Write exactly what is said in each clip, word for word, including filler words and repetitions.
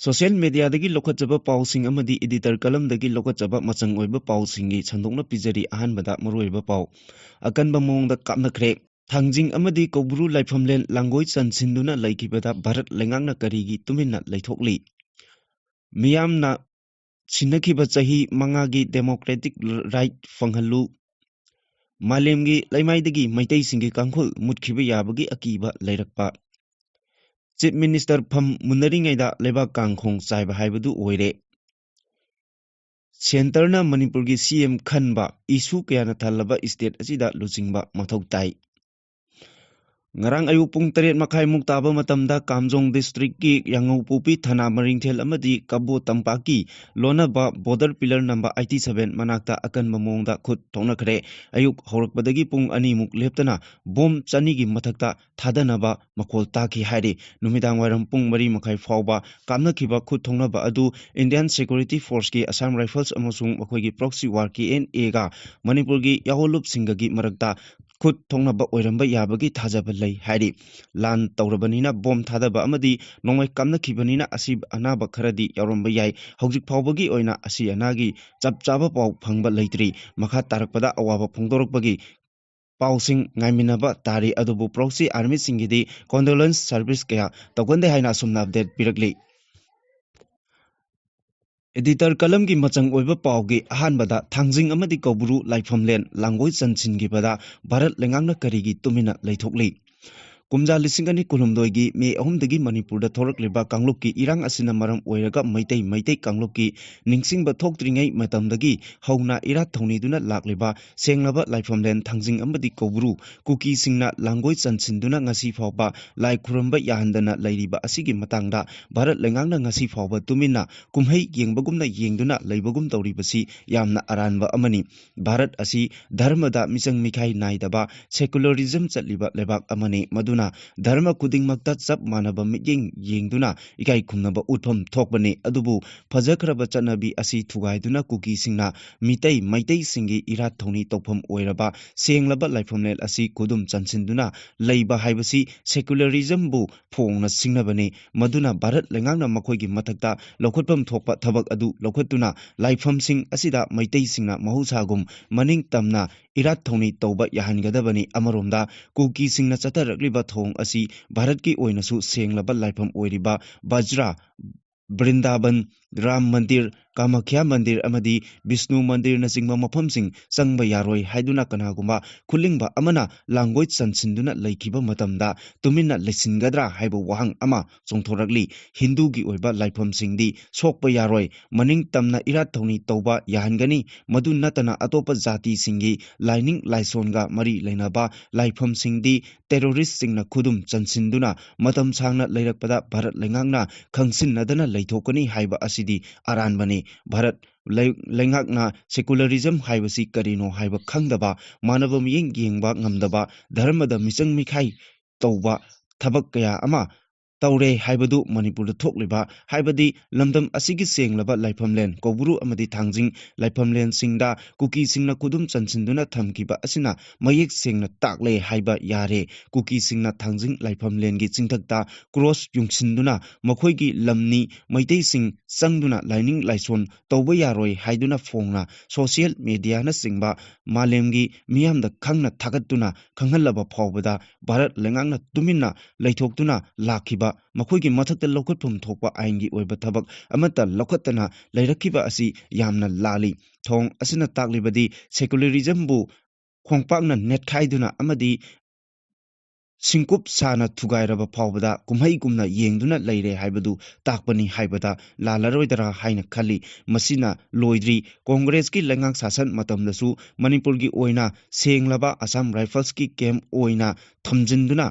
Social ꯃꯦꯗꯤꯌꯥꯗꯒꯤ ꯂꯧꯈꯠꯆꯕ ꯄꯥꯎꯁꯤꯡ ꯑꯃꯗꯤ editor columnꯗꯒꯤ ꯂꯧꯈꯠꯆꯕ ꯃꯆꯪ ꯑꯣꯏꯕ ꯄꯥꯎꯁꯤꯡꯒꯤ ꯁꯟꯗꯣꯛꯅ ꯄꯤꯖꯔꯤ꯫ ꯑꯍꯥꯟꯕꯗ ꯃꯔꯨꯑꯣꯏꯕ ꯄꯥꯎ ꯑꯀꯟꯕ ꯃꯑꯣꯡꯗ ꯀꯥꯞꯅꯈ꯭ꯔꯦ꯫ ꯊꯥꯡꯖꯤꯡ ꯑꯃꯗꯤ ꯀꯧꯕ꯭ꯔꯨ ꯂꯥꯏꯐꯝꯂꯦꯟ ꯂꯥꯡꯒꯣꯏ ꯆꯟꯁꯤꯟꯗꯨꯅ ꯂꯩꯈꯤꯕꯗ ꯚꯥꯔꯠ ꯂꯩꯉꯥꯛꯅ ꯀꯔꯤꯒꯤ ꯇꯨꯃꯤꯟꯅ ꯂꯩꯊꯣꯛꯂꯤ? ꯃꯤꯌꯥꯝꯅ ꯁꯤꯟꯅꯈꯤꯕ ꯆꯍꯤ ꯃꯉꯥꯒꯤ democratic right ꯐꯪꯍꯜꯂꯨ꯫ ꯃꯥꯂꯦꯝꯒꯤ ꯂꯩꯃꯥꯏꯗꯒꯤ ꯃꯩꯇꯩꯁꯤꯡꯒꯤ ꯀꯥꯡꯈꯨꯜ ꯃꯨꯠꯈꯤꯕ ꯌꯥꯕꯒꯤ ꯑꯀꯤꯕ ꯂꯩꯔꯛꯄ꯫ Chief Minister ꯐꯝ ꯃꯨꯟꯅꯔꯤꯉꯩꯗ ꯂꯩꯕꯥꯛ ꯀꯥꯡꯈꯣꯡ ꯆꯥꯏꯕ ꯍꯥꯏꯕꯗꯨ ꯑꯣꯏꯔꯦ꯫ Centreꯅ ꯃꯅꯤꯄꯨꯔꯒꯤ C M ꯈꯟꯕ issue ꯀꯌꯥꯅ ꯊꯜꯂꯕ state ꯑꯁꯤꯗ ꯂꯨꯆꯤꯡꯕ ꯃꯊꯧ ꯇꯥꯏ꯫ ꯉꯔꯥꯡ ꯑꯌꯨꯛ ꯄꯨꯡ ꯇꯔꯦꯠ ꯃꯈꯥꯏꯃꯨꯛ ꯇꯥꯕ ꯃꯇꯝꯗ ꯀꯥꯝꯖꯣꯡ districtꯀꯤ ꯌꯥꯉꯧꯄꯣꯛꯄꯤ ꯊꯅꯥ ꯃꯔꯤꯡꯊꯦꯜ ꯑꯃꯗꯤ ꯀꯕꯣ ꯇꯝꯄꯥꯛꯀꯤ ꯂꯣꯟꯅꯕ border pillar number eighty seven ꯃꯅꯥꯛꯇ ꯑꯀꯟꯕ ꯃꯑꯣꯡꯗ ꯈꯨꯠ ꯊꯣꯛꯅꯈ꯭ꯔꯦ꯫ ꯑꯌꯨꯛ ꯍꯧꯔꯛꯄꯗꯒꯤ ꯄꯨꯡ ꯑꯅꯤꯃꯨꯛ ꯂꯦꯞꯇꯅ ꯕꯣꯝ ꯆꯅꯤꯒꯤ ꯃꯊꯛꯇ ꯊꯥꯗꯅꯕ ꯃꯈꯣꯜ ꯇꯥꯈꯤ ꯍꯥꯏꯔꯤ꯫ ꯅꯨꯃꯤꯗꯥꯡ ꯋꯥꯏꯔꯝ ꯄꯨꯡ ꯃꯔꯤ ꯃꯈꯥꯏ ꯐꯥꯎꯕ ꯀꯥꯞꯅꯈꯤꯕ ꯈꯨꯠ ꯊꯣꯛꯅꯕ ꯑꯗꯨ Indian Security Forceꯀꯤ Assam Rifles ꯑꯃꯁꯨꯡ ꯃꯈꯣꯏꯒꯤ proxy war K N Aꯒ ꯃꯅꯤꯄꯨꯔꯒꯤ ꯌꯥꯑꯣꯟꯂꯨꯞꯁꯤꯡꯒꯒꯤ ꯃꯔꯛꯇ ꯈꯨꯠ ꯊꯣꯛꯅꯕ ꯑꯣꯏꯔꯝꯕ ꯌꯥꯕꯒꯤ ꯊꯥꯖꯕ ꯂꯩ ꯍꯥꯏꯔꯤ꯫ ꯂꯥꯟ ꯇꯧꯔꯕꯅꯤꯅ ꯕꯣꯝ ꯊꯥꯗꯕ ꯑꯃꯗꯤ ꯅꯣꯡꯃꯩ ꯀꯥꯞꯅꯈꯤꯕꯅꯤꯅ ꯑꯁꯤ ꯑꯅꯥꯕ ꯈꯔꯗꯤ ꯌꯥꯎꯔꯝꯕ ꯌꯥꯏ꯫ ꯍꯧꯖꯤꯛ ꯐꯥꯎꯕꯒꯤ ꯑꯣꯏꯅ ꯑꯁꯤ ꯑꯅꯥꯒꯤ ꯆꯞ ꯆꯥꯕ ꯄꯥꯎ ꯐꯪꯕ ꯂꯩꯇ꯭ꯔꯤ꯫ ꯃꯈꯥ ꯇꯥꯔꯛꯄꯗ ꯑꯋꯥꯕ ꯐꯣꯡꯗꯣꯔꯛꯄꯒꯤ ꯄꯥꯎꯁꯤꯡ ꯉꯥꯏꯃꯤꯟꯅꯕ ꯇꯥꯔꯤ꯫ ꯑꯗꯨꯕꯨ proxy armyꯁꯤꯡꯒꯤꯗꯤ condolence service ꯀꯌꯥ ꯇꯧꯒꯟꯗꯦ ꯍꯥꯏꯅ ꯑꯁꯨꯝꯅ update ꯄꯤꯔꯛꯂꯤ꯫ Editor columnꯒꯤ ꯃꯆꯪ ꯑꯣꯏꯕ ꯄꯥꯎꯒꯤ ꯑꯍꯥꯟꯕꯗ ꯊꯥꯡꯖꯤꯡ ꯑꯃꯗꯤ ꯀꯧꯕ꯭ꯔꯨ ꯂꯥꯏꯐꯝꯂꯦꯟ ꯂꯥꯡꯒꯣꯏ ꯆꯟꯁꯤꯟꯈꯤꯕꯗ ꯚꯥꯔꯠ ꯂꯩꯉꯥꯛꯅ ꯀꯔꯤꯒꯤ ꯇꯨꯃꯤꯟꯅ ꯂꯩꯊꯣꯛꯂꯤ? ꯀꯨꯝꯖꯥ ꯂꯤꯁꯤꯡ ꯑꯅꯤ ꯀꯨꯟꯍꯨꯝꯗꯣꯏꯒꯤ ꯃꯦ ꯑꯍꯨꯝꯗꯒꯤ ꯃꯅꯤꯄꯨꯔꯗ ꯊꯣꯔꯛꯂꯤꯕ ꯀꯥꯡꯂꯨꯞꯀꯤ ꯏꯔꯥꯡ ꯑꯁꯤꯅ ꯃꯔꯝ ꯑꯣꯏꯔꯒ ꯃꯩꯇꯩ, ꯃꯩꯇꯩ ꯀꯥꯡꯂꯨꯞꯀꯤ ꯅꯤꯡꯁꯤꯡꯕ ꯊꯣꯛꯇ꯭ꯔꯤꯉꯩ ꯃꯇꯝꯗꯒꯤ ꯍꯧꯅ ꯏꯔꯥꯠ ꯊꯧꯅꯤꯗꯨꯅ ꯂꯥꯛꯂꯤꯕ ꯁꯦꯡꯂꯕ ꯂꯥꯏꯐꯝꯂꯦꯟ ꯊꯥꯡꯖꯤꯡ ꯑꯃꯗꯤ ꯀꯧꯕ꯭ꯔꯨ ꯀꯨꯀꯤꯁꯤꯡꯅ ꯂꯥꯡꯒꯣꯏ ꯆꯟꯁꯤꯟꯗꯨꯅ ꯉꯁꯤ ꯐꯥꯎꯕ ꯂꯥꯏ ꯈꯨꯔꯨꯝꯕ ꯌꯥꯍꯟꯗꯅ ꯂꯩꯔꯤꯕ ꯑꯁꯤꯒꯤ ꯃꯇꯥꯡꯗ ꯚꯥꯔꯠ ꯂꯩꯉꯥꯛꯅ ꯉꯁꯤ ꯐꯥꯎꯕ ꯇꯨꯃꯤꯟꯅ ꯀꯨꯝꯍꯩ ꯌꯦꯡꯕꯒꯨꯝꯅ ꯌꯦꯡꯗꯨꯅ ꯂꯩꯕꯒꯨꯝ ꯇꯧꯔꯤꯕꯁꯤ ꯌꯥꯝꯅ ꯑꯔꯥꯟꯕ ꯑꯃꯅꯤ꯫ ꯚꯥꯔꯠ ꯑꯁꯤ ꯙꯔꯃꯗ ꯃꯤꯆꯪ ꯃꯤꯈꯥꯏ ꯅꯥꯏꯗꯕ secularism ꯆꯠꯂꯤꯕ ꯂꯩꯕꯥꯛ ꯑꯃꯅꯤ꯫ ꯃꯗꯨꯅ ꯙꯔꯃ ꯈꯨꯗꯤꯡꯃꯛꯇ ꯆꯞ ꯃꯥꯟꯅꯕ ꯃꯤꯠꯌꯦꯡ ꯌꯦꯡꯗꯨꯅ ꯏꯀꯥꯏ ꯈꯨꯝꯅꯕ ꯎꯠꯐꯝ ꯊꯣꯛꯄꯅꯤ꯫ ꯑꯗꯨꯕꯨ ꯐꯖꯈ꯭ꯔꯕ ꯆꯠꯅꯕꯤ ꯑꯁꯤ ꯊꯨꯒꯥꯏꯗꯨꯅ ꯀꯨꯀꯤꯁꯤꯡꯅ ꯃꯤꯇꯩ ꯃꯩꯇꯩꯁꯤꯡꯒꯤ ꯏꯔꯥꯠ ꯊꯧꯅꯤ ꯇꯧꯐꯝ ꯑꯣꯏꯔꯕ ꯁꯦꯡꯂꯕ ꯂꯥꯏꯐꯝꯂꯦꯟ ꯑꯁꯤ ꯈꯨꯗꯨꯝ ꯆꯟꯁꯤꯟꯗꯨꯅ ꯂꯩꯕ ꯍꯥꯏꯕꯁꯤ secularism ꯕꯨ ꯐꯣꯡꯅ ꯁꯤꯡꯅꯕꯅꯤ꯫ ꯃꯗꯨꯅ ꯚꯥꯔꯠ ꯂꯩꯉꯥꯛꯅ ꯃꯈꯣꯏꯒꯤ ꯃꯊꯛꯇ ꯂꯧꯈꯠꯐꯝ ꯊꯣꯛꯄ ꯊꯕꯛ ꯑꯗꯨ ꯂꯧꯈꯠꯇꯨꯅ ꯂꯥꯏꯐꯝꯁꯤꯡ ꯑꯁꯤꯗ ꯃꯩꯇꯩꯁꯤꯡꯅ ꯃꯍꯧꯁꯥꯒꯨꯝ ꯃꯅꯤꯡ ꯇꯝꯅ ꯏꯔꯥꯠ ꯊꯧꯅꯤ ꯇꯧꯕ ꯌꯥꯍꯟꯒꯗꯕꯅꯤ꯫ ꯑꯃꯔꯣꯝꯗ ꯀꯨꯀꯤꯁꯤꯡꯅ ꯆꯠꯊꯔꯛꯂꯤꯕ ꯊꯧꯑꯣꯡ ꯑꯁꯤ ꯚꯥꯔꯠꯀꯤ ꯑꯣꯏꯅꯁꯨ ꯁꯦꯡꯂꯕ ꯂꯥꯏꯐꯝ ꯑꯣꯏꯔꯤꯕ ꯕꯖ꯭ꯔꯥ, ꯕ꯭ꯔꯤꯟꯗꯥꯕꯟ, ꯔꯥꯝ ꯃꯟꯗꯤꯔ, ꯀꯥꯃꯥꯈ꯭ꯌꯥ ꯃꯟꯗꯤꯔ ꯑꯃꯗꯤ ꯕꯤꯁꯅꯨ ꯃꯟꯗꯤꯔꯅꯆꯤꯡꯕ ꯃꯐꯝꯁꯤꯡ ꯆꯪꯕ ꯌꯥꯔꯣꯏ ꯍꯥꯏꯗꯨꯅ ꯀꯅꯥꯒꯨꯝꯕ ꯈꯨꯂꯤꯡꯕ ꯑꯃꯅ ꯂꯥꯡꯒꯣꯏ ꯆꯟꯁꯤꯟꯗꯨꯅ ꯂꯩꯈꯤꯕ ꯃꯇꯝꯗ ꯇꯨꯃꯤꯟꯅ ꯂꯩꯁꯤꯟꯒꯗ꯭ꯔꯥ ꯍꯥꯏꯕ ꯋꯥꯍꯪ ꯑꯃ ꯆꯣꯡꯊꯣꯔꯛꯂꯤ꯫ ꯍꯤꯟꯗꯨꯒꯤ ꯑꯣꯏꯕ ꯂꯥꯏꯐꯝꯁꯤꯡꯗꯤ ꯁꯣꯛꯄ ꯌꯥꯔꯣꯏ, ꯃꯅꯤꯡ ꯇꯝꯅ ꯏꯔꯥꯠ ꯊꯧꯅꯤ ꯇꯧꯕ ꯌꯥꯍꯟꯒꯅꯤ꯫ ꯃꯗꯨ ꯅꯠꯇꯅ ꯑꯇꯣꯞꯄ ꯖꯥꯇꯤꯁꯤꯡꯒꯤ ꯂꯥꯏꯅꯤꯡ ꯂꯥꯏꯁꯣꯟꯒ ꯃꯔꯤ ꯂꯩꯅꯕ ꯂꯥꯏꯐꯝꯁꯤꯡꯗꯤ terrorist ꯁꯤꯡꯅ ꯈꯨꯗꯨꯝ ꯆꯟꯁꯤꯟꯗꯨꯅ ꯃꯇꯝ ꯁꯥꯡꯅ ꯂꯩꯔꯛꯄꯗ ꯚꯥꯔꯠ ꯂꯩꯉꯥꯛꯅ ꯈꯪꯁꯤꯟꯅꯗꯅ ꯂꯩꯊꯣꯛꯀꯅꯤ ꯍꯥꯏꯕ ꯑꯁꯤꯗꯤ ꯑꯔꯥꯟꯕꯅꯤ꯫ ꯚꯥꯔꯠ ꯂꯩ-, ꯂꯩꯉꯥꯛꯅ secularism ꯍꯥꯏꯕꯁꯤ ꯀꯔꯤꯅꯣ ꯍꯥꯏꯕ ꯈꯪꯗꯕ, ꯃꯥꯟꯅꯕ ꯃꯤꯠꯌꯦꯡ ꯌꯦꯡꯕ ꯉꯝꯗꯕ, ꯙꯔꯃꯗ ꯃꯤꯆꯪ ꯃꯤꯈꯥꯏ ꯇꯧꯕ ꯊꯕꯛ ꯀꯌꯥ ꯑꯃ ꯇꯧꯔꯦ ꯍꯥꯏꯕꯗꯨ ꯃꯅꯤꯄꯨꯔꯗ ꯊꯣꯛꯂꯤꯕ, ꯍꯥꯏꯕꯗꯤ ꯂꯝꯗꯝ ꯑꯁꯤꯒꯤ ꯁꯦꯡꯂꯕ ꯂꯥꯏꯐꯝꯂꯦꯟ ꯀꯧꯕ꯭ꯔꯨ ꯑꯃꯗꯤ ꯊꯥꯡꯖꯤꯡ ꯂꯥꯏꯐꯝꯂꯦꯟꯁꯤꯡꯗ ꯀꯨꯀꯤꯁꯤꯡꯅ ꯈꯨꯗꯨꯝ ꯆꯟꯁꯤꯟꯗꯨꯅ ꯊꯝꯈꯤꯕ ꯑꯁꯤꯅ ꯃꯌꯦꯛ ꯁꯦꯡꯅ ꯇꯥꯛꯂꯦ ꯍꯥꯏꯕ ꯌꯥꯔꯦ꯫ ꯀꯨꯀꯤꯁꯤꯡꯅ ꯊꯥꯡꯖꯤꯡ ꯂꯥꯏꯐꯝꯂꯦꯟꯒꯤ ꯆꯤꯡꯊꯛꯇ cross ꯌꯨꯡꯁꯤꯟꯗꯨꯅ ꯃꯈꯣꯏꯒꯤ ꯂꯝꯅꯤ, ꯃꯩꯇꯩꯁꯤꯡ ꯆꯪꯗꯨꯅ ꯂꯥꯏꯅꯤꯡ ꯂꯥꯏꯁꯣꯟ ꯇꯧꯕ ꯌꯥꯔꯣꯏ ꯍꯥꯏꯗꯨꯅ ꯐꯣꯡꯅ social media ꯅꯆꯤꯡꯕ ꯃꯥꯂꯦꯝꯒꯤ ꯃꯤꯌꯥꯝꯗ ꯈꯪꯅ ꯊꯥꯒꯠꯇꯨꯅ ꯈꯪꯍꯜꯂꯕ ꯐꯥꯎꯕꯗ ꯚꯥꯔꯠ ꯂꯩꯉꯥꯛꯅ ꯇꯨꯃꯤꯟꯅ ꯂꯩꯊꯣꯛꯇꯨꯅ ꯂꯥꯛꯈꯤꯕ ꯃꯈꯣꯏꯒꯤ ꯃꯊꯛꯇ ꯂꯧꯈꯠꯐꯝ ꯊꯣꯛꯄ ꯑꯥꯏꯟꯒꯤ ꯑꯣꯏꯕ ꯊꯕꯛ ꯑꯃꯠꯇ ꯂꯧꯈꯠꯇꯅ ꯂꯩꯔꯛꯈꯤꯕ ꯑꯁꯤ ꯌꯥꯝꯅ ꯂꯥꯜꯂꯤ꯫ ꯊꯧꯑꯣꯡ ꯑꯁꯤꯅ ꯇꯥꯛꯂꯤꯕꯗꯤ secularism ꯕꯨ ꯈꯣꯡꯄꯥꯛꯅ ꯅꯦꯠꯈꯥꯏꯗꯨꯅ ꯑꯃꯗꯤ ꯁꯤꯡꯀꯨꯞ ꯁꯥꯅ ꯊꯨꯒꯥꯏꯔꯕ ꯐꯥꯎꯕꯗ ꯀꯨꯝꯍꯩꯒꯨꯝꯅ ꯌꯦꯡꯗꯨꯅ ꯂꯩꯔꯦ ꯍꯥꯏꯕꯗꯨ ꯇꯥꯛꯄꯅꯤ ꯍꯥꯏꯕꯗ ꯂꯥꯜꯂꯔꯣꯏꯗꯔꯥ ꯍꯥꯏꯅ ꯈꯜꯂꯤ꯫ ꯃꯁꯤꯅ ꯂꯣꯏꯗ꯭ꯔꯤ꯫ ꯀꯣꯡꯒ꯭ꯔꯦꯁꯀꯤ ꯂꯩꯉꯥꯛ ꯁꯥꯁꯟ ꯃꯇꯝꯗꯁꯨ ꯃꯅꯤꯄꯨꯔꯒꯤ ꯑꯣꯏꯅ ꯁꯦꯡꯂꯕ ꯑꯁꯥꯝ ꯔꯥꯏꯐꯜꯁꯀꯤ camp ꯑꯣꯏꯅ ꯊꯝꯖꯤꯟꯗꯨꯅ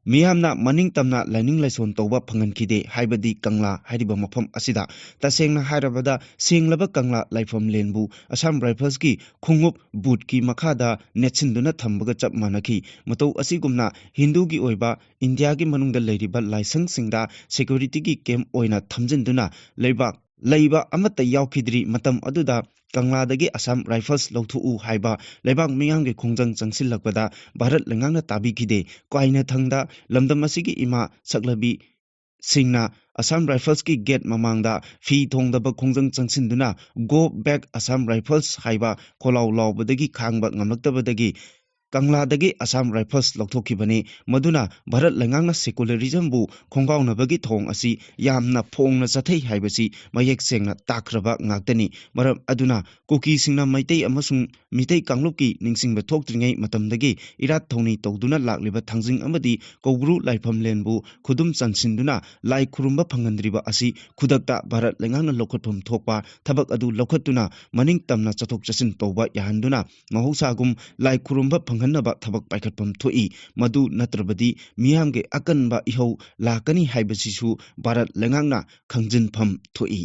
ꯃꯤꯌꯥꯝꯅ ꯃꯅꯤꯡ ꯇꯝꯅ ꯂꯥꯏꯅꯤꯡ ꯂꯥꯏꯁꯣꯟ ꯇꯧꯕ ꯐꯪꯍꯟꯈꯤꯗꯦ ꯍꯥꯏꯕꯗꯤ ꯀꯪꯂꯥ ꯍꯥꯏꯔꯤꯕ ꯃꯐꯝ ꯑꯁꯤꯗ꯫ ꯇꯁꯦꯡꯅ ꯍꯥꯏꯔꯕꯗ ꯁꯦꯡꯂꯕ ꯀꯪꯂꯥ ꯂꯥꯏꯐꯝ ꯂꯦꯟꯕꯨ ꯑꯁꯥꯝ ꯔꯥꯏꯐꯜꯁꯀꯤ ꯈꯣꯡꯎꯞ ꯕꯨꯠꯀꯤ ꯃꯈꯥꯗ ꯅꯦꯠꯁꯤꯟꯗꯨꯅ ꯊꯝꯕꯒ ꯆꯞ ꯃꯥꯟꯅꯈꯤ꯫ ꯃꯇꯧ ꯑꯁꯤꯒꯨꯝꯅ ꯍꯤꯟꯗꯨꯒꯤ ꯑꯣꯏꯕ ꯏꯟꯗꯤꯌꯥꯒꯤ ꯃꯅꯨꯡꯗ ꯂꯩꯔꯤꯕ ꯂꯥꯏꯁꯪꯁꯤꯡꯗ ꯁꯦꯀ꯭ꯌꯨꯔꯤꯇꯤꯒꯤ ꯀꯦꯝꯞ ꯑꯣꯏꯅ ꯊꯝꯖꯤꯟꯗꯨꯅ ꯂꯩꯕꯥꯛ ꯂꯩꯕ ꯑꯃꯠꯇ ꯌꯥꯎꯈꯤꯗ꯭ꯔꯤ꯫ ꯃꯇꯝ ꯑꯗꯨꯗ ꯀꯪꯂꯥꯗꯒꯤ ꯑꯁꯥꯝ ꯔꯥꯏꯐꯜꯁ ꯂꯧꯊꯣꯛꯎ ꯍꯥꯏꯕ ꯂꯩꯕꯥꯛ ꯃꯤꯌꯥꯝꯒꯤ ꯈꯣꯡꯖꯪ ꯆꯪꯁꯤꯜꯂꯛꯄꯗ ꯚꯥꯔꯠ ꯂꯩꯉꯥꯛꯅ ꯇꯥꯕꯤꯈꯤꯗꯦ꯫ ꯀꯥꯏꯅꯊꯪꯗ ꯂꯝꯗꯝ ꯑꯁꯤꯒꯤ ꯏꯃꯥ ꯁꯛꯂꯕꯤ ꯁꯤꯡꯅ ꯑꯁꯥꯝ ꯔꯥꯏꯐꯜꯁꯀꯤ ꯒꯦꯠ ꯃꯃꯥꯡꯗ ꯐꯤ ꯊꯣꯡꯗꯕ ꯈꯣꯡꯖꯪ ꯆꯪꯁꯤꯟꯗꯨꯅ "Go back Assam Rifles" ꯍꯥꯏꯕ ꯈꯣꯜꯂꯥꯎ ꯂꯥꯎꯕꯗꯒꯤ ꯈꯥꯡꯕ ꯉꯝꯂꯛꯇꯕꯗꯒꯤ ꯀꯪꯂꯥꯗꯒꯤ ꯑꯁꯥꯝ ꯔꯥꯏꯐꯜꯁ ꯂꯧꯊꯣꯛꯈꯤꯕꯅꯤ꯫ ꯃꯗꯨꯅ ꯚꯥꯔꯠ ꯂꯩꯉꯥꯛꯅ ꯁꯦꯀꯨꯂꯔꯤꯖꯝꯕꯨ ꯈꯣꯡꯒꯥꯎꯅꯕꯒꯤ ꯊꯧꯑꯣꯡ ꯑꯁꯤ ꯌꯥꯝꯅ ꯐꯣꯡꯅ ꯆꯠꯊꯩ ꯍꯥꯏꯕꯁꯤ ꯃꯌꯦꯛ ꯁꯦꯡꯅ ꯇꯥꯛꯈ꯭ꯔꯕ ꯉꯥꯛꯇꯅꯤ꯫ ꯃꯔꯝ ꯑꯗꯨꯅ ꯀꯨꯀꯤꯁꯤꯡꯅ ꯃꯩꯇꯩ ꯑꯃꯁꯨꯡ ꯃꯤꯇꯩ ꯀꯥꯡꯂꯨꯞꯀꯤ ꯅꯤꯡꯁꯤꯡꯕ ꯊꯣꯛꯇ꯭ꯔꯤꯉꯩ ꯃꯇꯝꯗꯒꯤ ꯏꯔꯥꯠ ꯊꯧꯅꯤ ꯇꯧꯗꯨꯅ ꯂꯥꯛꯂꯤꯕ ꯊꯥꯡꯖꯤꯡ ꯑꯃꯗꯤ ꯀꯧꯕ꯭ꯔꯨ ꯂꯥꯏꯐꯝꯂꯦꯟꯕꯨ ꯈꯨꯗꯨꯝ ꯆꯟꯁꯤꯟꯗꯨꯅ ꯂꯥꯏ ꯈꯨꯔꯨꯝꯕ ꯐꯪꯍꯟꯗ꯭ꯔꯤꯕ ꯑꯁꯤ ꯈꯨꯗꯛꯇ ꯚꯥꯔꯠ ꯂꯩꯉꯥꯛꯅ ꯂꯧꯈꯠꯐꯝ ꯊꯣꯛꯄ ꯊꯕꯛ ꯑꯗꯨ ꯂꯧꯈꯠꯇꯨꯅ ꯃꯅꯤꯡ ꯇꯝꯅ ꯆꯠꯊꯣꯛ ꯆꯠꯁꯤꯟ ꯇꯧꯕ ꯌꯥꯍꯟꯗꯨꯅ ꯃꯍꯧꯁꯥꯒꯨꯝ ꯂꯥꯏ ꯈꯨꯔꯨꯝꯕ ꯐꯪꯍꯟꯅꯕ ꯊꯕꯛ ꯄꯥꯏꯈꯠꯐꯝ ꯊꯣꯛꯏ꯫ ꯃꯗꯨ ꯅꯠꯇ꯭ꯔꯕꯗꯤ ꯃꯤꯌꯥꯝꯒꯤ ꯑꯀꯟꯕ ꯏꯍꯧ ꯂꯥꯛꯀꯅꯤ ꯍꯥꯏꯕꯁꯤꯁꯨ ꯚꯥꯔꯠ ꯂꯩꯉꯥꯛꯅ ꯈꯪꯖꯤꯟꯐꯝ ꯊꯣꯛꯏ꯫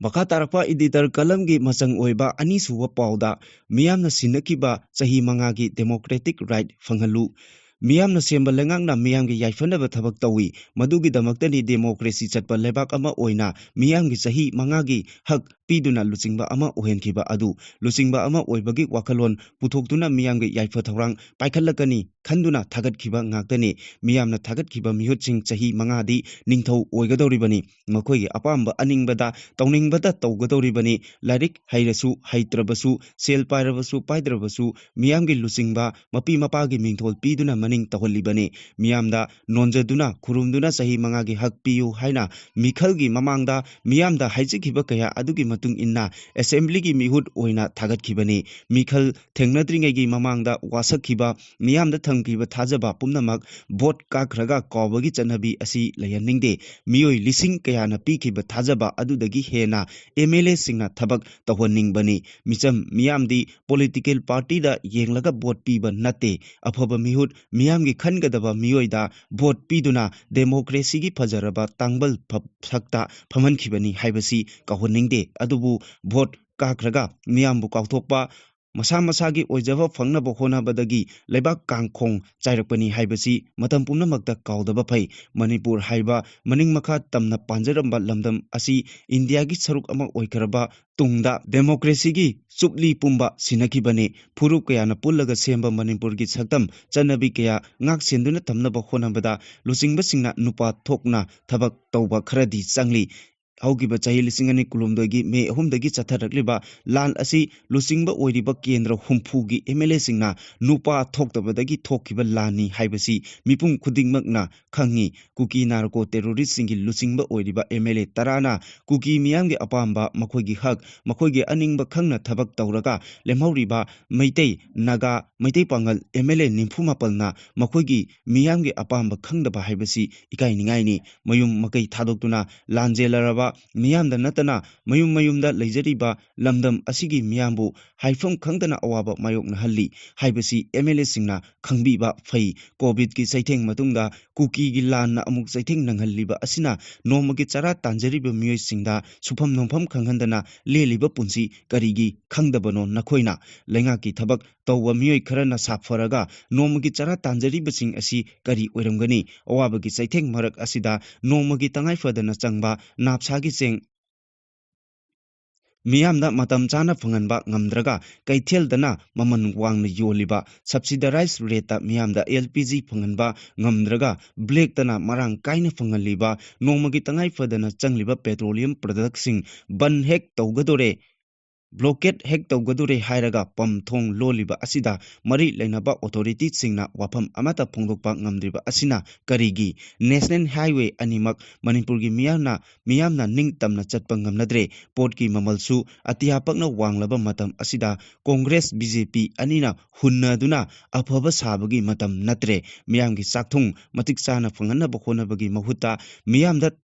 ꯃꯈꯥ ꯇꯥꯔꯛꯄ ꯏꯗꯤꯇꯔ ꯀꯂꯝꯒꯤ ꯃꯆꯪ ꯑꯣꯏꯕ ꯑꯅꯤꯁꯨꯕ ꯄꯥꯎꯗ ꯃꯤꯌꯥꯝꯅ ꯁꯤꯟꯅꯈꯤꯕ ꯆꯍꯤ ꯃꯉꯥꯒꯤ ꯗꯦꯃꯣꯀ꯭ꯔꯦꯇꯤꯛ ꯔꯥꯏꯠ ꯐꯪꯍꯜꯂꯨ꯫ ꯃꯤꯌꯥꯝꯅ ꯁꯦꯝꯕ ꯂꯩꯉꯥꯛꯅ ꯃꯤꯌꯥꯝꯒꯤ ꯌꯥꯏꯐꯅꯕ ꯊꯕꯛ ꯇꯧꯏ꯫ ꯃꯗꯨꯒꯤꯗꯃꯛꯇꯅꯤ ꯗꯦꯃꯣꯀ꯭ꯔꯦꯁꯤ ꯆꯠꯄ ꯂꯩꯕꯥꯛ ꯑꯃ ꯑꯣꯏꯅ ꯃꯤꯌꯥꯝꯒꯤ ꯆꯍꯤ ꯃꯉꯥꯒꯤ ꯍꯛ ꯄꯤꯗꯨꯅ ꯂꯨꯆꯤꯡꯕ ꯑꯃ ꯑꯣꯏꯍꯟꯈꯤꯕ ꯑꯗꯨ꯫ ꯂꯨꯆꯤꯡꯕ ꯑꯃ ꯑꯣꯏꯕꯒꯤ ꯋꯥꯈꯜꯂꯣꯟ ꯄꯨꯊꯣꯛꯇꯨꯅ ꯃꯤꯌꯥꯝꯒꯤ ꯌꯥꯏꯐ ꯊꯧꯔꯥꯡ ꯄꯥꯏꯈꯠꯂꯛꯀꯅꯤ ꯈꯟꯗꯨꯅ ꯊꯥꯒꯠꯈꯤꯕ ꯉꯥꯛꯇꯅꯤ꯫ ꯃꯤꯌꯥꯝꯅ ꯊꯥꯒꯠꯈꯤꯕ ꯃꯤꯍꯨꯠꯁꯤꯡ ꯆꯍꯤ ꯃꯉꯥꯗꯤ ꯅꯤꯡꯊꯧ ꯑꯣꯏꯒꯗꯧꯔꯤꯕꯅꯤ꯫ ꯃꯈꯣꯏꯒꯤ ꯑꯄꯥꯝꯕ ꯑꯅꯤꯡꯕꯗ ꯇꯧꯅꯤꯡꯕꯗ ꯇꯧꯒꯗꯧꯔꯤꯕꯅꯤ꯫ ꯂꯥꯏꯔꯤꯛ ꯍꯩꯔꯁꯨ ꯍꯩꯇ꯭ꯔꯕꯁꯨ, ꯁꯦꯜ ꯄꯥꯏꯔꯕꯁꯨ ꯄꯥꯏꯗ꯭ꯔꯕꯁꯨ, ꯃꯤꯌꯥꯝꯒꯤ ꯂꯨꯆꯤꯡꯕ ꯃꯄꯤ ꯃꯄꯥꯒꯤ ꯃꯤꯡꯊꯣꯜ ꯄꯤꯗꯨꯅ ꯃꯅꯤꯡ ꯇꯧꯍꯜꯂꯤꯕꯅꯤ꯫ ꯃꯤꯌꯥꯝꯗ ꯅꯣꯟꯖꯗꯨꯅ ꯈꯨꯔꯨꯝꯗꯨꯅ ꯆꯍꯤ ꯃꯉꯥꯒꯤ ꯍꯛ ꯄꯤꯌꯨ ꯍꯥꯏꯅ ꯃꯤꯈꯜꯒꯤ ꯃꯃꯥꯡꯗ ꯃꯤꯌꯥꯝꯗ ꯍꯥꯏꯖꯈꯤꯕ ꯀꯌꯥ ꯑꯗꯨꯒꯤ ꯃꯇꯨꯡ ꯏꯟꯅ ꯑꯦꯁꯦꯝꯕ꯭ꯂꯤꯒꯤ ꯃꯤꯍꯨꯠ ꯑꯣꯏꯅ ꯊꯥꯒꯠꯈꯤꯕꯅꯤ꯫ ꯃꯤꯈꯜ ꯊꯦꯡꯅꯗ꯭ꯔꯤꯉꯩꯒꯤ ꯃꯃꯥꯡꯗ ꯋꯥꯁꯛꯈꯤꯕ, ꯃꯤꯌꯥꯝꯗ ꯊꯝꯈꯤꯕ ꯊꯥꯖꯕ ꯄꯨꯝꯅꯃꯛ ꯚꯣꯠ ꯀꯥꯈ꯭ꯔꯒ ꯀꯥꯎꯕꯒꯤ ꯆꯠꯅꯕꯤ ꯑꯁꯤ ꯂꯩꯍꯟꯅꯤꯡꯗꯦ꯫ ꯃꯤꯑꯣꯏ ꯂꯤꯁꯤꯡ ꯀꯌꯥꯅ ꯄꯤꯈꯤꯕ ꯊꯥꯖꯕ ꯑꯗꯨꯗꯒꯤ ꯍꯦꯟꯅ ꯑꯦꯝ ꯑꯦꯜ ꯑꯦꯁꯤꯡꯅ ꯊꯕꯛ ꯇꯧꯍꯟꯅꯤꯡꯕꯅꯤ꯫ ꯃꯤꯆꯝ ꯃꯤꯌꯥꯝꯗꯤ ꯄꯣꯂꯤꯇꯤꯀꯦꯜ ꯄꯥꯔꯇꯤꯗ ꯌꯦꯡꯂꯒ ꯚꯣꯠ ꯄꯤꯕ ꯅꯠꯇꯦ꯫ ꯑꯐꯕ ꯃꯤꯍꯨꯠ ꯃꯤꯌꯥꯝꯒꯤ ꯈꯟꯒꯗꯕ ꯃꯤꯑꯣꯏꯗ ꯚꯣꯠ ꯄꯤꯗꯨꯅ ꯗꯦꯃꯣꯀ꯭ꯔꯦꯁꯤꯒꯤ ꯐꯖꯔꯕ ꯇꯥꯡꯕꯜ ꯐ-, ꯁꯛꯇ ꯐꯝꯍꯟꯈꯤꯕꯅꯤ ꯍꯥꯏꯕꯁꯤ ꯀꯥꯎꯍꯟꯅꯤꯡꯗꯦ꯫ ꯑꯗꯨꯕꯨ ꯚꯣꯠ ꯀꯥꯈ꯭ꯔꯒ ꯃꯤꯌꯥꯝꯕꯨ ꯀꯥꯎꯊꯣꯛꯄ, ꯃꯁꯥ ꯃꯁꯥꯒꯤ ꯑꯣꯏꯖꯕ ꯐꯪꯅꯕ ꯍꯣꯠꯅꯕꯗꯒꯤ ꯂꯩꯕꯥꯛ ꯀꯥꯡꯈꯣꯡ ꯆꯥꯏꯔꯛꯄꯅꯤ ꯍꯥꯏꯕꯁꯤ ꯃꯇꯝ ꯄꯨꯝꯅꯃꯛꯇ ꯀꯥꯎꯗꯕ ꯐꯩ꯫ ꯃꯅꯤꯄꯨꯔ ꯍꯥꯏꯕ ꯃꯅꯤꯡ ꯃꯈꯥ ꯇꯝꯅ ꯄꯥꯟꯖꯔꯝꯕ ꯂꯝꯗꯝ ꯑꯁꯤ ꯏꯟꯗꯤꯌꯥꯒꯤ ꯁꯔꯨꯛ ꯑꯃ ꯑꯣꯏꯈ꯭ꯔꯕ ꯇꯨꯡꯗ ꯗꯦꯃꯣꯀ꯭ꯔꯦꯁꯤꯒꯤ ꯆꯨꯞꯂꯤ ꯄꯨꯝꯕ ꯁꯤꯟꯅꯈꯤꯕꯅꯤ꯫ ꯐꯨꯔꯨꯞ ꯀꯌꯥꯅ ꯄꯨꯜꯂꯒ ꯁꯦꯝꯕ ꯃꯅꯤꯄꯨꯔꯒꯤ ꯁꯛꯇꯝ ꯆꯠꯅꯕꯤ ꯀꯌꯥ ꯉꯥꯛ ꯁꯦꯟꯗꯨꯅ ꯊꯝꯅꯕ ꯍꯣꯠꯅꯕꯗ ꯂꯨꯆꯤꯡꯕꯁꯤꯡꯅ ꯅꯨꯄꯥ ꯊꯣꯛꯅ ꯊꯕꯛ ꯇꯧꯕ ꯈꯔꯗꯤ ꯆꯪꯂꯤ꯫ ꯍꯧꯈꯤꯕ ꯆꯍꯤ ꯂꯤꯁꯤꯡ ꯑꯅꯤ ꯀꯨꯟꯍꯨꯝꯗꯣꯏꯒꯤ ꯃꯦ ꯑꯍꯨꯝꯗꯒꯤ ꯆꯠꯊꯔꯛꯂꯤꯕ ꯂꯥꯟ ꯑꯁꯤ ꯂꯨꯆꯤꯡꯕ ꯑꯣꯏꯔꯤꯕ ꯀꯦꯟꯗ꯭ꯔ ꯍꯨꯝꯐꯨꯒꯤ ꯑꯦꯝ ꯑꯦꯜ ꯑꯦꯁꯤꯡꯅ ꯅꯨꯄꯥ ꯊꯣꯛꯇꯕꯗꯒꯤ ꯊꯣꯛꯈꯤꯕ ꯂꯥꯟꯅꯤ ꯍꯥꯏꯕꯁꯤ ꯃꯤꯄꯨꯝ ꯈꯨꯗꯤꯡꯃꯛꯅ ꯈꯪꯉꯤ꯫ ꯀꯨꯀꯤ ꯅꯥꯔꯀꯣ ꯇꯦꯔꯣꯔꯤꯁꯁꯤꯡꯒꯤ ꯂꯨꯆꯤꯡꯕ ꯑꯣꯏꯔꯤꯕ ꯑꯦꯝ ꯑꯦꯜ ꯑꯦ ꯇꯔꯥꯅ ꯀꯨꯀꯤ ꯃꯤꯌꯥꯝꯒꯤ ꯑꯄꯥꯝꯕ, ꯃꯈꯣꯏꯒꯤ ꯍꯛ, ꯃꯈꯣꯏꯒꯤ ꯑꯅꯤꯡꯕ ꯈꯪꯅ ꯊꯕꯛ ꯇꯧꯔꯒ ꯂꯦꯝꯍꯧꯔꯤꯕ ꯃꯩꯇꯩ, ꯅꯥꯒꯥ, ꯃꯩꯇꯩ ꯄꯥꯉꯜ ꯑꯦꯝ ꯑꯦꯜ ꯑꯦ ꯅꯤꯐꯨ ꯃꯥꯄꯜꯅ ꯃꯈꯣꯏꯒꯤ ꯃꯤꯌꯥꯝꯒꯤ ꯑꯄꯥꯝꯕ ꯈꯪꯗꯕ ꯍꯥꯏꯕꯁꯤ ꯏꯀꯥꯏꯅꯤꯡꯉꯥꯏꯅꯤ꯫ ꯃꯌꯨꯝ ꯃꯀꯩ ꯊꯥꯗꯣꯛꯇꯨꯅ ꯂꯥꯟꯖꯦꯜꯂꯔꯕ ꯃꯤꯌꯥꯝꯗ ꯅꯠꯇꯅ ꯃꯌꯨꯝ ꯃꯌꯨꯝꯗ ꯂꯩꯖꯔꯤꯕ ꯂꯝꯗꯝ ꯑꯁꯤꯒꯤ ꯃꯤꯌꯥꯝꯕꯨ ꯍꯥꯏꯐꯝ ꯈꯪꯗꯅ ꯑꯋꯥꯕ ꯃꯥꯌꯣꯛꯅꯍꯜꯂꯤ ꯍꯥꯏꯕꯁꯤ ꯑꯦꯝ ꯑꯦꯜ ꯑꯦꯁꯤꯡꯅ ꯈꯪꯕꯤꯕ ꯐꯩ꯫ ꯀꯣꯚꯤꯗꯀꯤ ꯆꯩꯊꯦꯡ ꯃꯇꯨꯡꯗ ꯀꯨꯀꯤꯒꯤ ꯂꯥꯟꯅ ꯑꯃꯨꯛ ꯆꯩꯊꯦꯡ ꯅꯪꯍꯜꯂꯤꯕ ꯑꯁꯤꯅ ꯅꯣꯡꯃꯒꯤ ꯆꯔꯥ ꯇꯥꯟꯖꯔꯤꯕ ꯃꯤꯑꯣꯏꯁꯤꯡꯗ ꯁꯨꯐꯝ ꯅꯣꯝꯐꯝ ꯈꯪꯍꯟꯗꯅ ꯂꯦꯜꯂꯤꯕ ꯄꯨꯟꯁꯤ ꯀꯔꯤꯒꯤ ꯈꯪꯗꯕꯅꯣ ꯅꯈꯣꯏꯅ? ꯂꯩꯉꯥꯛꯀꯤ ꯊꯕꯛ ꯇꯧꯕ ꯃꯤꯑꯣꯏ ꯈꯔꯅ ꯁꯥꯐꯔꯒ ꯅꯣꯡꯃꯒꯤ ꯆꯔꯥ ꯇꯥꯟꯖꯔꯤꯕꯁꯤꯡ ꯑꯁꯤ ꯀꯔꯤ ꯑꯣꯏꯔꯝꯒꯅꯤ? ꯑꯋꯥꯕꯒꯤ ꯆꯩꯊꯦꯡ ꯃꯔꯛ ꯑꯁꯤꯗ ꯅꯣꯡꯃꯒꯤ ꯇꯉꯥꯏ ꯐꯗꯅ ꯆꯪꯕ ꯅꯥꯞꯁꯥꯒꯤ ꯆꯦꯡ ꯃꯤꯌꯥꯝꯗ ꯃꯇꯝ ꯆꯥꯅ ꯐꯪꯍꯟꯕ ꯉꯝꯗ꯭ꯔꯒ ꯀꯩꯊꯦꯜꯗꯅ ꯃꯃꯜ ꯋꯥꯡꯅ ꯌꯣꯜꯂꯤꯕ, subsidized rate ꯇ ꯃꯤꯌꯥꯝꯗ ꯑꯦꯜ ꯄꯤ ꯖꯤ ꯐꯪꯍꯟꯕ ꯉꯝꯗ꯭ꯔꯒ black ꯇꯅ ꯃꯔꯥꯡ ꯀꯥꯏꯅ ꯐꯪꯍꯜꯂꯤꯕ, ꯅꯣꯡꯃꯒꯤ ꯇꯉꯥꯏ ꯐꯗꯅ ꯆꯪꯂꯤꯕ petroleum product ꯁꯤꯡ ꯕꯟ ꯍꯦꯛ ꯇꯧꯒꯗꯣꯔꯦ, blockade ꯍꯦꯛ ꯇꯧꯒꯗꯣꯔꯦ ꯍꯥꯏꯔꯒ ꯄꯝ ꯊꯣꯡ ꯂꯣꯜꯂꯤꯕ ꯑꯁꯤꯗ ꯃꯔꯤ ꯂꯩꯅꯕ authority ꯁꯤꯡꯅ ꯋꯥꯐꯝ ꯑꯃꯠꯇ ꯐꯣꯡꯗꯣꯛꯄ ꯉꯝꯗ꯭ꯔꯤꯕ ꯑꯁꯤꯅ ꯀꯔꯤꯒꯤ? National highway ꯑꯅꯤꯃꯛ ꯃꯅꯤꯄꯨꯔꯒꯤ ꯃꯤꯌꯥꯝꯅ, ꯃꯤꯌꯥꯝꯅ ꯅꯤꯡꯇꯝꯅ ꯆꯠꯄ ꯉꯝꯅꯗ꯭ꯔꯦ꯫ ꯄꯣꯠꯀꯤ ꯃꯃꯜꯁꯨ ꯑꯇꯤꯌꯥ ꯄꯛꯅ ꯋꯥꯡꯂꯕ ꯃꯇꯝ ꯑꯁꯤꯗ ꯀꯣꯡꯒ꯭ꯔꯦꯁ ꯕꯤ ꯖꯦ ꯄꯤ ꯑꯅꯤꯅ ꯍꯨꯟꯅꯗꯨꯅ ꯑꯐꯕ ꯁꯥꯕꯒꯤ ꯃꯇꯝ ꯅꯠꯇ꯭ꯔꯦ꯫ ꯃꯤꯌꯥꯝꯒꯤ ꯆꯥꯛꯊꯨꯡ ꯃꯇꯤꯛ ꯆꯥꯅ ꯐꯪꯍꯟꯅꯕ ꯍꯣꯠꯅꯕꯒꯤ ꯃꯍꯨꯠꯇ ꯃꯤꯌꯥꯝꯗ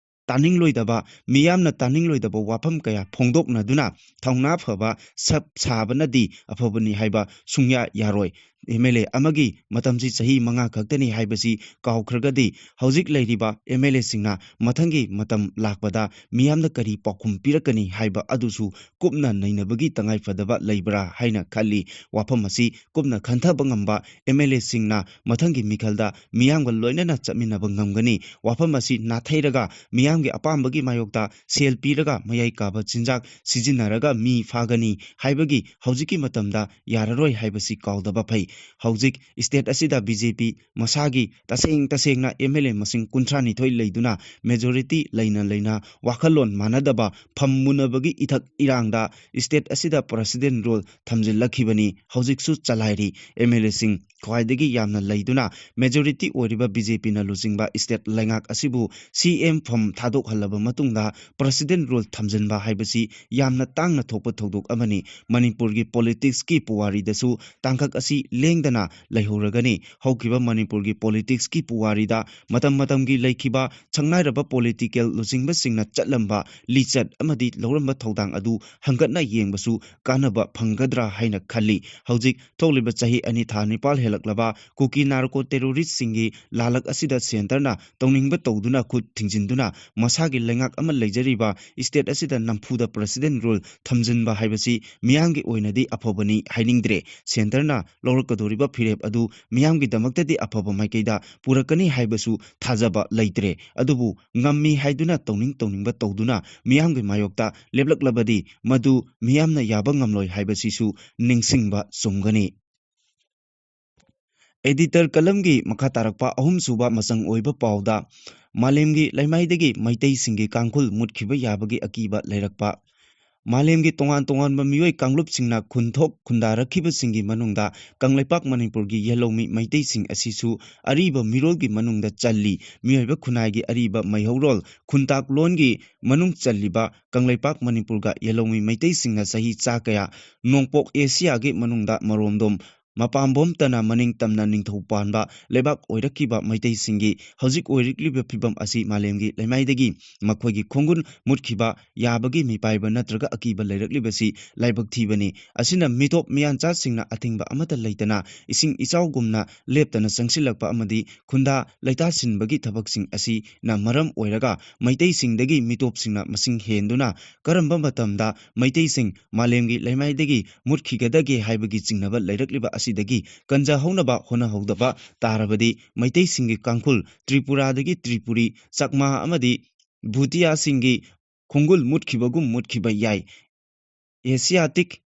ꯇꯥꯅꯤꯡꯂꯣꯏꯗꯕ, ꯃꯤꯌꯥꯝꯅ ꯇꯥꯅꯤꯡꯂꯣꯏꯗꯕ ꯋꯥꯐꯝ ꯀꯌꯥ ꯐꯣꯡꯗꯣꯛꯅꯗꯨꯅ ꯊꯧꯅꯥ ꯐꯕ ꯁꯛ ꯁꯥꯕꯅꯗꯤ ꯑꯐꯕꯅꯤ ꯍꯥꯏꯕ ꯁꯨꯡꯌꯥ ꯌꯥꯔꯣꯏ꯫ ꯑꯦꯝ ꯑꯦꯜ ꯑꯦ ꯑꯃꯒꯤ ꯃꯇꯝꯁꯤ ꯆꯍꯤ ꯃꯉꯥ ꯈꯛꯇꯅꯤ ꯍꯥꯏꯕꯁꯤ ꯀꯥꯎꯈ꯭ꯔꯒꯗꯤ, ꯍꯧꯖꯤꯛ ꯂꯩꯔꯤꯕ ꯑꯦꯝ ꯑꯦꯜ ꯑꯦꯁꯤꯡꯅ ꯃꯊꯪꯒꯤ ꯃꯇꯝ ꯂꯥꯛꯄꯗ ꯃꯤꯌꯥꯝꯅ ꯀꯔꯤ ꯄꯥꯎꯈꯨꯝ ꯄꯤꯔꯛꯀꯅꯤ ꯍꯥꯏꯕ ꯑꯗꯨꯁꯨ ꯀꯨꯞꯅ ꯅꯩꯅꯕꯒꯤ ꯇꯉꯥꯏꯐꯗꯕ ꯂꯩꯕ꯭ꯔꯥ ꯍꯥꯏꯅ ꯈꯜꯂꯤ꯫ ꯋꯥꯐꯝ ꯑꯁꯤ ꯀꯨꯞꯅ ꯈꯟꯊꯕ ꯉꯝꯕ ꯑꯦꯝ ꯑꯦꯜ ꯑꯦꯁꯤꯡꯅ ꯃꯊꯪꯒꯤ ꯃꯤꯈꯜꯗ ꯃꯤꯌꯥꯝꯒ ꯂꯣꯏꯅꯅ ꯆꯠꯃꯤꯟꯅꯕ ꯉꯝꯒꯅꯤ꯫ ꯋꯥꯐꯝ ꯑꯁꯤ ꯅꯥꯊꯩꯔꯒ ꯃꯤꯌꯥꯝꯒꯤ ꯑꯄꯥꯝꯕꯒꯤ ꯃꯥꯌꯣꯛꯇ ꯁꯦꯜ ꯄꯤꯔꯒ ꯃꯌꯥꯏ ꯀꯥꯕ ꯆꯤꯟꯖꯥꯛ ꯁꯤꯖꯤꯟꯅꯔꯒ ꯃꯤ ꯐꯥꯒꯅꯤ ꯍꯥꯏꯕꯒꯤ ꯍꯧꯖꯤꯛꯀꯤ ꯃꯇꯝꯗ ꯌꯥꯔꯔꯣꯏ ꯍꯥꯏꯕꯁꯤ ꯀꯥꯎꯗꯕ ꯐꯩ꯫ ꯍꯧꯖꯤꯛ ꯁ꯭ꯇꯦꯠ ꯑꯁꯤꯗ ꯕꯤ ꯖꯦ ꯄꯤ ꯃꯁꯥꯒꯤ ꯇꯁꯦꯡ ꯇꯁꯦꯡꯅ ꯑꯦꯝ ꯑꯦꯜ ꯑꯦ ꯃꯁꯤꯡ ꯀꯨꯟꯊ꯭ꯔꯥ ꯅꯤꯊꯣꯏ ꯂꯩꯗꯨꯅ, ꯃꯦꯖꯣꯔꯤꯇꯤ ꯂꯩꯅ ꯂꯩꯅ ꯋꯥꯈꯜꯂꯣꯟ ꯃꯥꯟꯅꯗꯕ, ꯐꯝ ꯃꯨꯟꯅꯕꯒꯤ ꯏꯊꯛ ꯏꯔꯥꯡꯗ ꯁ꯭ꯇꯦꯠ ꯑꯁꯤꯗ ꯄ꯭ꯔꯦꯁꯤꯗꯦꯟ ꯔꯨꯜ ꯊꯝꯖꯤꯜꯂꯛꯈꯤꯕꯅꯤ꯫ ꯍꯧꯖꯤꯛꯁꯨ ꯆꯂꯥꯏꯔꯤ꯫ ꯑꯦꯝ ꯑꯦꯜ ꯑꯦꯁꯤꯡ ꯈ꯭ꯋꯥꯏꯗꯒꯤ ꯌꯥꯝꯅ ꯂꯩꯗꯨꯅ, ꯃꯦꯖꯣꯔꯤꯇꯤ ꯑꯣꯏꯔꯤꯕ ꯕꯤ ꯖꯦ ꯄꯤꯅ ꯂꯨꯆꯤꯡꯕ ꯁ꯭ꯇꯦꯠ ꯂꯩꯉꯥꯛ ꯑꯁꯤꯕꯨ ꯁꯤ ꯑꯦꯝ ꯐꯝ ꯊꯥꯗꯣꯛꯍꯜꯂꯕ ꯃꯇꯨꯡꯗ ꯄ꯭ꯔꯦꯁꯤꯗꯦꯟ ꯔꯨꯜ ꯊꯝꯖꯤꯟꯕ ꯍꯥꯏꯕꯁꯤ ꯌꯥꯝꯅ ꯇꯥꯡꯅ ꯊꯣꯛꯄ ꯊꯧꯗꯣꯛ ꯑꯃꯅꯤ꯫ ꯃꯅꯤꯄꯨꯔꯒꯤ ꯄꯣꯂꯤꯇꯤꯛꯁꯀꯤ ꯄꯨꯋꯥꯔꯤꯗꯁꯨ ꯇꯥꯡꯀꯛ ꯑꯁꯤ ꯂꯦꯡꯗꯅ ꯂꯩꯍꯧꯔꯒꯅꯤ꯫ ꯍꯧꯈꯤꯕ ꯃꯅꯤꯄꯨꯔꯒꯤ ꯄꯣꯂꯤꯇꯤꯛꯁꯀꯤ ꯄꯨꯋꯥꯔꯤꯗ ꯃꯇꯝ ꯃꯇꯝꯒꯤ ꯂꯩꯈꯤꯕ ꯁꯛꯅꯥꯏꯔꯕ ꯄꯣꯂꯤꯇꯤꯀꯦꯜ ꯂꯨꯆꯤꯡꯕꯁꯤꯡꯅ ꯆꯠꯂꯝꯕ ꯂꯤꯆꯠ ꯑꯃꯗꯤ ꯂꯧꯔꯝꯕ ꯊꯧꯗꯥꯡ ꯑꯗꯨ ꯍꯪꯒꯠꯅ ꯌꯦꯡꯕꯁꯨ ꯀꯥꯟꯅꯕ ꯐꯪꯒꯗ꯭ꯔꯥ ꯍꯥꯏꯅ ꯈꯜꯂꯤ꯫ ꯍꯧꯖꯤꯛ ꯊꯣꯛꯂꯤꯕ ꯆꯍꯤ ꯑꯅꯤ ꯊꯥ ꯅꯤꯄꯥꯜ ꯍꯦꯜꯂꯛꯂꯕ ꯀꯨꯀꯤ ꯅꯥꯔꯀꯣ ꯇꯦꯔꯣꯔꯤꯁ꯭ꯠꯁꯤꯡꯒꯤ ꯂꯥꯂꯛ ꯑꯁꯤꯗ ꯁꯦꯟꯇꯔꯅ ꯇꯧꯅꯤꯡꯕ ꯇꯧꯗꯨꯅ ꯈꯨꯠ ꯊꯤꯡꯖꯤꯟꯗꯨꯅ ꯃꯁꯥꯒꯤ ꯂꯩꯉꯥꯛ ꯑꯃ ꯂꯩꯖꯔꯤꯕ ꯁ꯭ꯇꯦꯠ ꯑꯁꯤꯗ ꯅꯝꯐꯨꯗ ꯄ꯭ꯔꯦꯁꯤꯗꯦꯟ ꯔꯨꯜ ꯊꯝꯖꯤꯟꯕ ꯍꯥꯏꯕꯁꯤ ꯃꯤꯌꯥꯝꯒꯤ ꯑꯣꯏꯅꯗꯤ ꯑꯐꯕꯅꯤ ꯍꯥꯏꯅꯤꯡꯗ꯭ꯔꯦ꯫ ꯁꯦꯟꯇꯔꯅ ꯂꯧꯔꯛꯀꯗꯧꯔꯤꯕ ꯐꯤꯔꯦꯞ ꯑꯗꯨ ꯃꯤꯌꯥꯝꯒꯤꯗꯃꯛꯇꯗꯤ ꯑꯐꯕ ꯃꯥꯏꯀꯩꯗ ꯄꯨꯔꯛꯀꯅꯤ ꯍꯥꯏꯕꯁꯨ ꯊꯥꯖꯕ ꯂꯩꯇ꯭ꯔꯦ꯫ ꯑꯗꯨꯕꯨ ꯉꯝꯃꯤ ꯍꯥꯏꯗꯨꯅ ꯇꯧꯅꯤꯡ ꯇꯧꯅꯤꯡꯕ ꯇꯧꯗꯨꯅ ꯃꯤꯌꯥꯝꯒꯤ ꯃꯥꯌꯣꯛꯇ ꯂꯦꯞꯂꯛꯂꯕꯗꯤ ꯃꯗꯨ ꯃꯤꯌꯥꯝꯅ ꯌꯥꯕ ꯉꯝꯂꯣꯏ ꯍꯥꯏꯕꯁꯤꯁꯨ ꯅꯤꯡꯁꯤꯡꯕ ꯆꯨꯝꯒꯅꯤ꯫ ꯑꯦꯗꯤꯇꯔ ꯀꯂꯝꯒꯤ ꯃꯈꯥ ꯇꯥꯔꯛꯄ ꯑꯍꯨꯝꯁꯨꯕ ꯃꯆꯪ ꯑꯣꯏꯕ ꯄꯥꯎꯗ, ꯃꯥꯂꯦꯝꯒꯤ ꯂꯩꯃꯥꯏꯗꯒꯤ ꯃꯩꯇꯩꯁꯤꯡꯒꯤ ꯀꯥꯡꯈꯨꯜ ꯃꯨꯠꯈꯤꯕ ꯌꯥꯕꯒꯤ ꯑꯀꯤꯕ ꯂꯩꯔꯛꯄ꯫ ꯃꯥꯂꯦꯝꯒꯤ ꯇꯣꯉꯥꯟ ꯇꯣꯉꯥꯟꯕ ꯃꯤꯑꯣꯏ ꯀꯥꯡꯂꯨꯞꯁꯤꯡꯅ ꯈꯨꯟꯊꯣꯛ ꯈꯨꯟꯗꯥꯔꯛꯈꯤꯕꯁꯤꯡꯒꯤ ꯃꯅꯨꯡꯗ ꯀꯪꯂꯩꯄꯥꯛ ꯃꯅꯤꯄꯨꯔꯒꯤ ꯌꯦꯜꯍꯧꯃꯤ ꯃꯩꯇꯩꯁꯤꯡ ꯑꯁꯤꯁꯨ ꯑꯔꯤꯕ ꯃꯤꯔꯣꯜꯒꯤ ꯃꯅꯨꯡꯗ ꯆꯜꯂꯤ꯫ ꯃꯤꯑꯣꯏꯕ ꯈꯨꯟꯅꯥꯏꯒꯤ ꯑꯔꯤꯕ ꯃꯩꯍꯧꯔꯣꯜ ꯈꯨꯟꯇꯥꯛꯂꯣꯟꯒꯤ ꯃꯅꯨꯡ ꯆꯜꯂꯤꯕ ꯀꯪꯂꯩꯄꯥꯛ ꯃꯅꯤꯄꯨꯔꯒ ꯌꯦꯜꯍꯧꯃꯤ ꯃꯩꯇꯩꯁꯤꯡꯅ ꯆꯍꯤ ꯆꯥ ꯀꯌꯥ ꯅꯣꯡꯄꯣꯛ ꯑꯦꯁꯤꯌꯥꯒꯤ ꯃꯅꯨꯡꯗ ꯃꯔꯣꯝꯗꯣꯝ ꯃꯄꯥꯝꯕꯣꯝꯇꯅ ꯃꯅꯤꯡ ꯇꯝꯅ ꯅꯤꯡꯊꯧ ꯄꯥꯟꯕ ꯂꯩꯕꯥꯛ ꯑꯣꯏꯔꯛꯈꯤꯕ ꯃꯩꯇꯩꯁꯤꯡꯒꯤ ꯍꯧꯖꯤꯛ ꯑꯣꯏꯔꯛꯂꯤꯕ ꯐꯤꯕꯝ ꯑꯁꯤ ꯃꯥꯂꯦꯝꯒꯤ ꯂꯩꯃꯥꯏꯗꯒꯤ ꯃꯈꯣꯏꯒꯤ ꯈꯣꯡꯒꯨꯟ ꯃꯨꯠꯈꯤꯕ ꯌꯥꯕꯒꯤ ꯃꯤꯄꯥꯏꯕ ꯅꯠꯇ꯭ꯔꯒ ꯑꯀꯤꯕ ꯂꯩꯔꯛꯂꯤꯕꯁꯤ ꯂꯥꯏꯕꯛ ꯊꯤꯕꯅꯤ꯫ ꯑꯁꯤꯅ ꯃꯤꯇꯣꯞ ꯃꯤꯌꯥꯟꯆꯥꯁꯤꯡꯅ ꯑꯊꯤꯡꯕ ꯑꯃꯠꯇ ꯂꯩꯇꯅ ꯏꯁꯤꯡ ꯏꯆꯥꯎꯒꯨꯝꯅ ꯂꯦꯞꯇꯅ ꯆꯪꯁꯤꯜꯂꯛꯄ ꯑꯃꯗꯤ ꯈꯨꯟꯗꯥ ꯂꯩꯇꯥꯁꯤꯟꯕꯒꯤ ꯊꯕꯛꯁꯤꯡ ꯑꯁꯤꯅ ꯃꯔꯝ ꯑꯣꯏꯔꯒ ꯃꯩꯇꯩꯁꯤꯡꯗꯒꯤ ꯃꯤꯇꯣꯞꯁꯤꯡꯅ ꯃꯁꯤꯡ ꯍꯦꯟꯗꯨꯅ ꯀꯔꯝꯕ ꯃꯇꯝꯗ ꯃꯩꯇꯩꯁꯤꯡ ꯃꯥꯂꯦꯝꯒꯤ ꯂꯩꯃꯥꯏꯗꯒꯤ ꯃꯨꯠꯈꯤꯒꯗꯒꯦ ꯍꯥꯏꯕꯒꯤ ꯆꯤꯡꯅꯕ ꯂꯩꯔꯛꯂꯤꯕ ꯑꯁꯤꯗꯒꯤ ꯀꯟꯖꯍꯧꯅꯕ ꯍꯣꯠꯅꯍꯧꯗꯕ ꯇꯥꯔꯕꯗꯤ ꯃꯩꯇꯩꯁꯤꯡꯒꯤ ꯀꯥꯡꯈꯨꯜ ꯇ꯭ꯔꯤꯄꯨꯔꯥꯗꯒꯤ ꯇ꯭ꯔꯤꯄꯨꯔꯤ, ꯆꯛꯃꯥ ꯑꯃꯗꯤ ꯚꯨꯇꯤꯌꯥꯁꯤꯡꯒꯤ ꯈꯣꯡꯒꯨꯜ ꯃꯨꯠꯈꯤꯕꯒꯨꯝ ꯃꯨꯠꯈꯤꯕ ꯌꯥꯏ꯫ ꯑꯦꯁꯤꯌꯥꯇꯤꯛ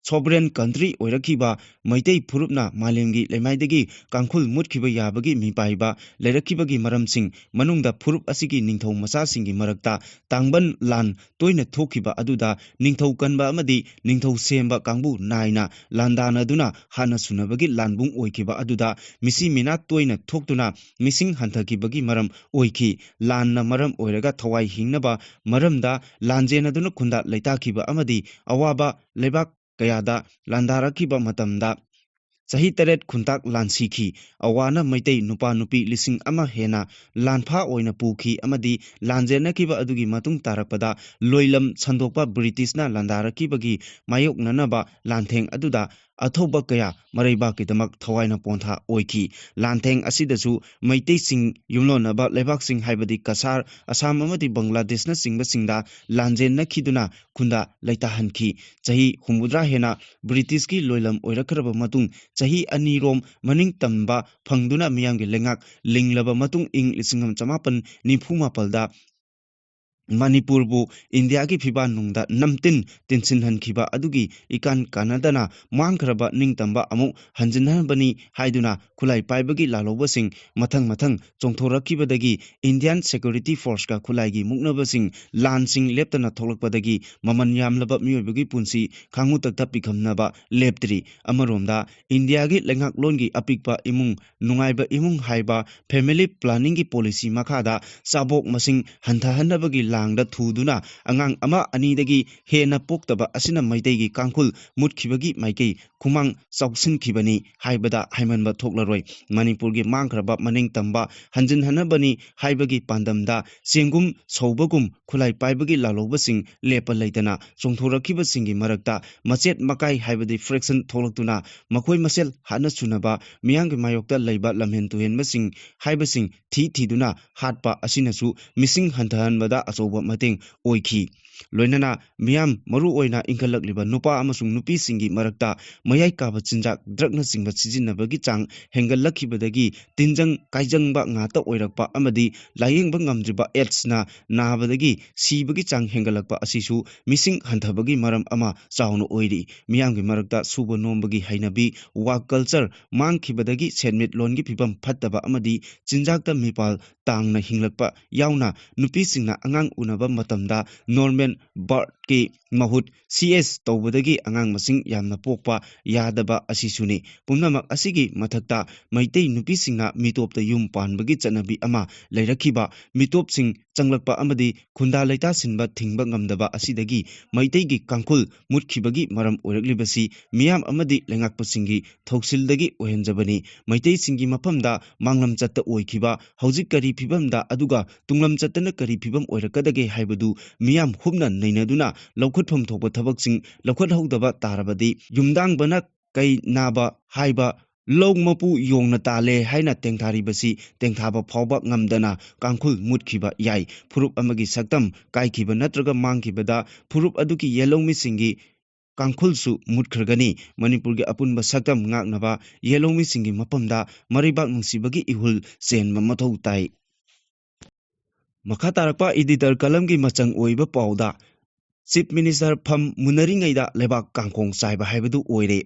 ꯁꯣꯕꯔꯦꯟ ꯀꯟꯇ꯭ꯔꯤ ꯑꯣꯏꯔꯛꯈꯤꯕ ꯃꯩꯇꯩ ꯐꯨꯔꯨꯞꯅ ꯃꯥꯂꯦꯝꯒꯤ ꯂꯩꯃꯥꯏꯗꯒꯤ ꯀꯥꯡꯈꯨꯜ ꯃꯨꯠꯈꯤꯕ ꯌꯥꯕꯒꯤ ꯃꯤꯄꯥꯏꯕ ꯂꯩꯔꯛꯈꯤꯕꯒꯤ ꯃꯔꯝꯁꯤꯡ ꯃꯅꯨꯡꯗ ꯐꯨꯔꯨꯞ ꯑꯁꯤꯒꯤ ꯅꯤꯡꯊꯧ ꯃꯆꯥꯁꯤꯡꯒꯤ ꯃꯔꯛꯇ ꯇꯥꯡꯕꯟ ꯂꯥꯟ ꯇꯣꯏꯅ ꯊꯣꯛꯈꯤꯕ ꯑꯗꯨꯗ ꯅꯤꯡꯊꯧ ꯀꯟꯕ ꯑꯃꯗꯤ ꯅꯤꯡꯊꯧ ꯁꯦꯝꯕ ꯀꯥꯡꯕꯨ ꯅꯥꯏꯅ ꯂꯥꯟꯗꯥꯅꯗꯨꯅ ꯍꯥꯟꯅ ꯁꯨꯅꯕꯒꯤ ꯂꯥꯟꯕꯨꯡ ꯑꯣꯏꯈꯤꯕ ꯑꯗꯨꯗ ꯃꯤꯁꯤ ꯃꯤꯅꯥ ꯇꯣꯏꯅ ꯊꯣꯛꯇꯨꯅ ꯃꯤꯁꯤꯡ ꯍꯟꯊꯈꯤꯕꯒꯤ ꯃꯔꯝ ꯑꯣꯏꯈꯤ꯫ ꯂꯥꯟꯅ ꯃꯔꯝ ꯑꯣꯏꯔꯒ ꯊꯋꯥꯏ ꯍꯤꯡꯅꯕ ꯃꯔꯝꯗ ꯂꯥꯟꯖꯦꯟꯅꯗꯨꯅ ꯈꯨꯟꯗꯥ ꯂꯩꯇꯥꯈꯤꯕ ꯑꯃꯗꯤ ꯑꯋꯥꯕ ꯂꯩꯕꯥꯛ ꯀꯌꯥꯗ ꯂꯥꯟꯗꯥꯔꯛꯈꯤꯕ ꯃꯇꯝꯗ ꯆꯍꯤ ꯇꯔꯦꯠ ꯈꯨꯟꯇꯥꯛ ꯂꯥꯟꯁꯤꯈꯤ꯫ ꯑꯋꯥꯅ ꯃꯩꯇꯩ ꯅꯨꯄꯥ ꯅꯨꯄꯤ ꯂꯤꯁꯤꯡ ꯑꯃ ꯍꯦꯟꯅ ꯂꯥꯟꯐꯥ ꯑꯣꯏꯅ ꯄꯨꯈꯤ ꯑꯃꯗꯤ ꯂꯥꯟꯖꯦꯟꯅꯈꯤꯕ ꯑꯗꯨꯒꯤ ꯃꯇꯨꯡ ꯇꯥꯔꯛꯄꯗ ꯂꯣꯏꯂꯝ ꯁꯟꯗꯣꯛꯄ ꯕ꯭ꯔꯤꯇꯤꯁꯅ ꯂꯥꯟꯗꯥꯔꯛꯈꯤꯕꯒꯤ ꯃꯥꯌꯣꯛꯅꯅꯕ ꯂꯥꯟꯊꯦꯡ ꯑꯗꯨꯗ ꯑꯊꯧꯕ ꯀꯌꯥ ꯃꯔꯩꯕꯥꯛꯀꯤꯗꯃꯛ ꯊꯋꯥꯏꯅ ꯄꯣꯟꯊꯥ ꯑꯣꯏꯈꯤ꯫ ꯂꯥꯟꯊꯦꯡ ꯑꯁꯤꯗꯁꯨ ꯃꯩꯇꯩꯁꯤꯡ ꯌꯨꯝꯂꯣꯟꯅꯕ ꯂꯩꯕꯥꯛꯁꯤꯡ ꯍꯥꯏꯕꯗꯤ ꯀꯁꯥꯔ, ꯑꯁꯥꯝ ꯑꯃꯗꯤ ꯕꯪꯒ꯭ꯂꯥꯗꯦꯁꯅꯆꯤꯡꯕꯁꯤꯡꯗ ꯂꯥꯟꯖꯦꯟꯅꯈꯤꯗꯨꯅ ꯈꯨꯟꯗꯥ ꯂꯩꯇꯥꯍꯟꯈꯤ꯫ ꯆꯍꯤ ꯍꯨꯝꯐꯨꯇꯔꯥ ꯍꯦꯟꯅ ꯕ꯭ꯔꯤꯇꯤꯁꯀꯤ ꯂꯣꯏꯂꯝ ꯑꯣꯏꯔꯛꯈ꯭ꯔꯕ ꯃꯇꯨꯡ ꯆꯍꯤ ꯑꯅꯤꯔꯣꯝ ꯃꯅꯤꯡ ꯇꯝꯕ ꯐꯪꯗꯨꯅ ꯃꯤꯌꯥꯝꯒꯤ ꯂꯩꯉꯥꯛ ꯂꯤꯡꯂꯕ ꯃꯇꯨꯡ ꯏꯪ ꯂꯤꯁꯤꯡ ꯑꯃ ꯆꯃꯥꯄꯟ ꯅꯤꯐꯨ ꯃꯥꯄꯜꯗ ꯃꯅꯤꯄꯨꯔꯕꯨ ꯏꯟꯗꯤꯌꯥꯒꯤ ꯐꯤꯕꯥꯟꯅꯨꯡꯗ ꯅꯝꯇꯤꯟ ꯇꯤꯟꯁꯤꯟꯍꯟꯈꯤꯕ ꯑꯗꯨꯒꯤ ꯏꯀꯥꯟ ꯀꯥꯟꯅꯗꯅ ꯃꯥꯡꯈ꯭ꯔꯕ ꯅꯤꯡꯇꯝꯕ ꯑꯃꯨꯛ ꯍꯟꯖꯤꯟꯅꯕꯅꯤ ꯍꯥꯏꯗꯨꯅ ꯈꯨꯠꯂꯥꯏ ꯄꯥꯏꯕꯒꯤ ꯂꯥꯜꯍꯧꯕꯁꯤꯡ ꯃꯊꯪ ꯃꯊꯪ ꯆꯣꯡꯊꯣꯔꯛꯈꯤꯕꯗꯒꯤ ꯏꯟꯗꯤꯌꯥꯟ ꯁꯦꯀ꯭ꯌꯨꯔꯤꯇꯤ ꯐꯣꯔꯁꯀ ꯈꯨꯠꯂꯥꯏꯒꯤ ꯃꯨꯛꯅꯕꯁꯤꯡ ꯂꯥꯟꯁꯤꯡ ꯂꯦꯞꯇꯅ ꯊꯣꯛꯂꯛꯄꯗꯒꯤ ꯃꯃꯜ ꯌꯥꯝꯂꯕ ꯃꯤꯑꯣꯏꯕꯒꯤ ꯄꯨꯟꯁꯤ ꯈꯥꯡꯉꯨꯇꯛꯇ ꯄꯤꯈꯝꯅꯕ ꯂꯦꯞꯇ꯭ꯔꯤ꯫ ꯑꯃꯔꯣꯝꯗ ꯏꯟꯗꯤꯌꯥꯒꯤ ꯂꯩꯉꯥꯛꯂꯣꯟꯒꯤ ꯑꯄꯤꯛꯄ ꯏꯃꯨꯡ ꯅꯨꯡꯉꯥꯏꯕ ꯏꯃꯨꯡ ꯍꯥꯏꯕ ꯐꯦꯃꯤꯂꯤ ꯄ꯭ꯂꯥꯅꯤꯡꯒꯤ ꯄꯣꯂꯤꯁꯤ ꯃꯈꯥꯗ ꯆꯥꯕꯣꯛ ꯃꯁꯤꯡ ꯍꯟꯊꯍꯟꯅꯕꯒꯤ ꯂꯥꯟ ꯆꯥꯡꯗ ꯊꯨꯗꯨꯅ ꯑꯉꯥꯡ ꯑꯃ ꯑꯅꯤꯗꯒꯤ ꯍꯦꯟꯅ ꯄꯣꯛꯇꯕ ꯑꯁꯤꯅ ꯃꯩꯇꯩꯒꯤ ꯀꯥꯡꯈꯨꯜ ꯃꯨꯠꯈꯤꯕꯒꯤ ꯃꯥꯏꯀꯩ ꯈꯨꯃꯥꯡ ꯆꯥꯎꯁꯤꯟꯈꯤꯕꯅꯤ ꯍꯥꯏꯕꯗ ꯍꯥꯏꯃꯟꯕ ꯊꯣꯛꯂꯔꯣꯏ꯫ ꯃꯅꯤꯄꯨꯔꯒꯤ ꯃꯥꯡꯈ꯭ꯔꯕ ꯃꯅꯤꯡ ꯇꯝꯕ ꯍꯟꯖꯤꯟꯍꯟꯅꯕꯅꯤ ꯍꯥꯏꯕꯒꯤ ꯄꯥꯟꯗꯝꯗ ꯆꯦꯡꯒꯨꯝ ꯁꯧꯕꯒꯨꯝ ꯈꯨꯠꯂꯥꯏ ꯄꯥꯏꯕꯒꯤ ꯂꯥꯜꯍꯧꯕꯁꯤꯡ ꯂꯦꯞꯄ ꯂꯩꯇꯅ ꯆꯣꯡꯊꯣꯔꯛꯈꯤꯕꯁꯤꯡꯒꯤ ꯃꯔꯛꯇ ꯃꯆꯦꯠ ꯃꯀꯥꯏ ꯍꯥꯏꯕꯗꯤ fraction ꯊꯣꯛꯂꯛꯇꯨꯅ ꯃꯈꯣꯏ ꯃꯁꯦꯜ ꯍꯥꯠꯅ ꯁꯨꯅꯕ ꯃꯤꯌꯥꯝꯒꯤ ꯃꯥꯌꯣꯛꯇ ꯂꯩꯕ ꯂꯝꯍꯦꯟ ꯇꯨꯍꯦꯟꯕꯁꯤꯡ ꯍꯥꯏꯕꯁꯤꯡ ꯊꯤ ꯊꯤꯗꯨꯅ ꯍꯥꯠꯄ ꯑꯁꯤꯅꯁꯨ ꯃꯤꯁꯤꯡ ꯍꯟꯊꯍꯟꯕꯗ ꯑꯆꯧꯕ ꯃꯇꯦꯡ ꯑꯣꯏꯈꯤ꯫ ꯂꯣꯏꯅꯅ ꯃꯤꯌꯥꯝ ꯃꯔꯨ ꯑꯣꯏꯅ ꯏꯟꯈꯠꯂꯛꯂꯤꯕ ꯅꯨꯄꯥ ꯑꯃꯁꯨꯡ ꯅꯨꯄꯤꯁꯤꯡꯒꯤ ꯃꯔꯛꯇ ꯃꯌꯥꯏ ꯀꯥꯕ ꯆꯤꯟꯖꯥꯛ, ꯗ꯭ꯔꯛꯅꯆꯤꯡꯕ ꯁꯤꯖꯤꯟꯅꯕꯒꯤ ꯆꯥꯡ ꯍꯦꯟꯒꯠꯂꯛꯈꯤꯕꯗꯒꯤ ꯇꯤꯟꯖꯪ ꯀꯥꯏꯖꯪꯕ ꯉꯥꯛꯇ ꯑꯣꯏꯔꯛꯄ ꯑꯃꯗꯤ ꯂꯥꯌꯦꯡꯕ ꯉꯝꯗ꯭ꯔꯤꯕ ꯑꯦꯗꯁꯅ ꯅꯥꯕꯗꯒꯤ ꯁꯤꯕꯒꯤ ꯆꯥꯡ ꯍꯦꯟꯒꯠꯂꯛꯄ ꯑꯁꯤꯁꯨ ꯃꯤꯁꯤꯡ ꯍꯟꯊꯕꯒꯤ ꯃꯔꯝ ꯑꯃ ꯆꯥꯎꯅ ꯑꯣꯏꯔꯤ꯫ ꯃꯤꯌꯥꯝꯒꯤ ꯃꯔꯛꯇ ꯁꯨꯕ ꯅꯣꯝꯕꯒꯤ ꯍꯩꯅꯕꯤ, work culture ꯃꯥꯡꯈꯤꯕꯗꯒꯤ ꯁꯦꯟꯃꯤꯠꯂꯣꯟꯒꯤ ꯐꯤꯕꯝ ꯐꯠꯇꯕ ꯑꯃꯗꯤ ꯆꯤꯟꯖꯥꯛꯇ ꯃꯤꯄꯥꯜ ꯇꯥꯡꯅ ꯍꯤꯡꯂꯛꯄ ꯌꯥꯎꯅ ꯅꯨꯄꯤꯁꯤꯡꯅ ꯑꯉꯥꯡ ꯎꯅꯕ ꯃꯇꯝꯗ normal birthꯀꯤ ꯃꯍꯨꯠ ꯁꯤ ꯑꯦꯁ ꯇꯧꯕꯗꯒꯤ ꯑꯉꯥꯡ ꯃꯁꯤꯡ ꯌꯥꯝꯅ ꯄꯣꯛꯄ ꯌꯥꯗꯕ ꯑꯁꯤꯁꯨꯅꯤ꯫ ꯄꯨꯝꯅꯃꯛ ꯑꯁꯤꯒꯤ ꯃꯊꯛꯇ ꯃꯩꯇꯩ ꯅꯨꯄꯤꯁꯤꯡꯅ ꯃꯤꯇꯣꯞꯇ ꯌꯨꯝ ꯄꯥꯟꯕꯒꯤ ꯆꯠꯅꯕꯤ ꯑꯃ ꯂꯩꯔꯛꯈꯤꯕ, ꯃꯤꯇꯣꯞꯁꯤꯡ ꯆꯪꯂꯛꯄ ꯑꯃꯗꯤ ꯈꯨꯟꯗꯥ ꯂꯩꯇꯥ ꯁꯤꯟꯕ ꯊꯤꯡꯕ ꯉꯝꯗꯕ ꯑꯁꯤꯗꯒꯤ ꯃꯩꯇꯩꯒꯤ ꯀꯥꯡꯈꯨꯜ ꯃꯨꯠꯈꯤꯕꯒꯤ ꯃꯔꯝ ꯑꯣꯏꯔꯛꯂꯤꯕꯁꯤ ꯃꯤꯌꯥꯝ ꯑꯃꯗꯤ ꯂꯩꯉꯥꯛꯄꯁꯤꯡꯒꯤ ꯊꯧꯁꯤꯜꯗꯒꯤ ꯑꯣꯏꯍꯟꯖꯕꯅꯤ꯫ ꯃꯩꯇꯩꯁꯤꯡꯒꯤ ꯃꯐꯝꯗ ꯃꯥꯡꯂꯝ ꯆꯠꯇ ꯑꯣꯏꯈꯤꯕ ꯍꯧꯖꯤꯛ ꯀꯔꯤ ꯐꯤꯕꯝꯗ, ꯑꯗꯨꯒ ꯇꯨꯡꯂꯝ ꯆꯠꯇꯅ ꯀꯔꯤ ꯐꯤꯕꯝ ꯑꯣꯏꯔꯛꯀꯗꯒꯦ ꯍꯥꯏꯕꯗꯨ ꯃꯤꯌꯥꯝ ꯍꯨꯞꯅ ꯅꯩꯅꯗꯨꯅ ꯂꯧꯈꯠꯐꯝ ꯊꯣꯛꯄ ꯊꯕꯛꯁꯤꯡ ꯂꯧꯈꯠꯍꯧꯗꯕ ꯇꯥꯔꯕꯗꯤ ꯌꯨꯝꯗꯥꯡꯕꯅ ꯀꯩ ꯅꯥꯕ ꯍꯥꯏꯕ ꯂꯧ ꯃꯄꯨ ꯌꯣꯡꯅ ꯇꯥꯜꯂꯦ ꯍꯥꯏꯅ ꯇꯦꯡꯊꯥꯔꯤꯕꯁꯤ ꯇꯦꯡꯊꯥꯕ ꯐꯥꯎꯕ ꯉꯝꯗꯅ ꯀꯥꯡꯈꯨꯜ ꯃꯨꯠꯈꯤꯕ ꯌꯥꯏ꯫ ꯐꯨꯔꯨꯞ ꯑꯃꯒꯤ ꯁꯛꯇꯝ ꯀꯥꯏꯈꯤꯕ ꯅꯠꯇ꯭ꯔꯒ ꯃꯥꯡꯈꯤꯕꯗ ꯐꯨꯔꯨꯞ ꯑꯗꯨꯒꯤ ꯌꯦꯜꯍꯧꯃꯤꯁꯤꯡꯒꯤ ꯀꯥꯡꯈꯨꯜꯁꯨ ꯃꯨꯠꯈ꯭ꯔꯒꯅꯤ꯫ ꯃꯅꯤꯄꯨꯔꯒꯤ ꯑꯄꯨꯟꯕ ꯁꯛꯇꯝ ꯉꯥꯛꯅꯕ ꯌꯦꯜꯍꯧꯃꯤꯁꯤꯡꯒꯤ ꯃꯐꯝꯗ ꯃꯔꯩꯕꯥꯛ ꯅꯨꯡꯁꯤꯕꯒꯤ ꯏꯍꯨꯜ ꯆꯦꯟꯕ ꯃꯊꯧ ꯇꯥꯏ꯫ ꯃꯈꯥ ꯇꯥꯔꯛꯄ editor columnꯒꯤ ꯃꯆꯪ ꯑꯣꯏꯕ ꯄꯥꯎꯗ Chief Minister ꯐꯝ ꯃꯨꯟꯅꯔꯤꯉꯩꯗ ꯂꯩꯕꯥꯛ ꯀꯥꯡꯈꯣꯡ ꯆꯥꯏꯕ ꯍꯥꯏꯕꯗꯨ ꯑꯣꯏꯔꯦ꯫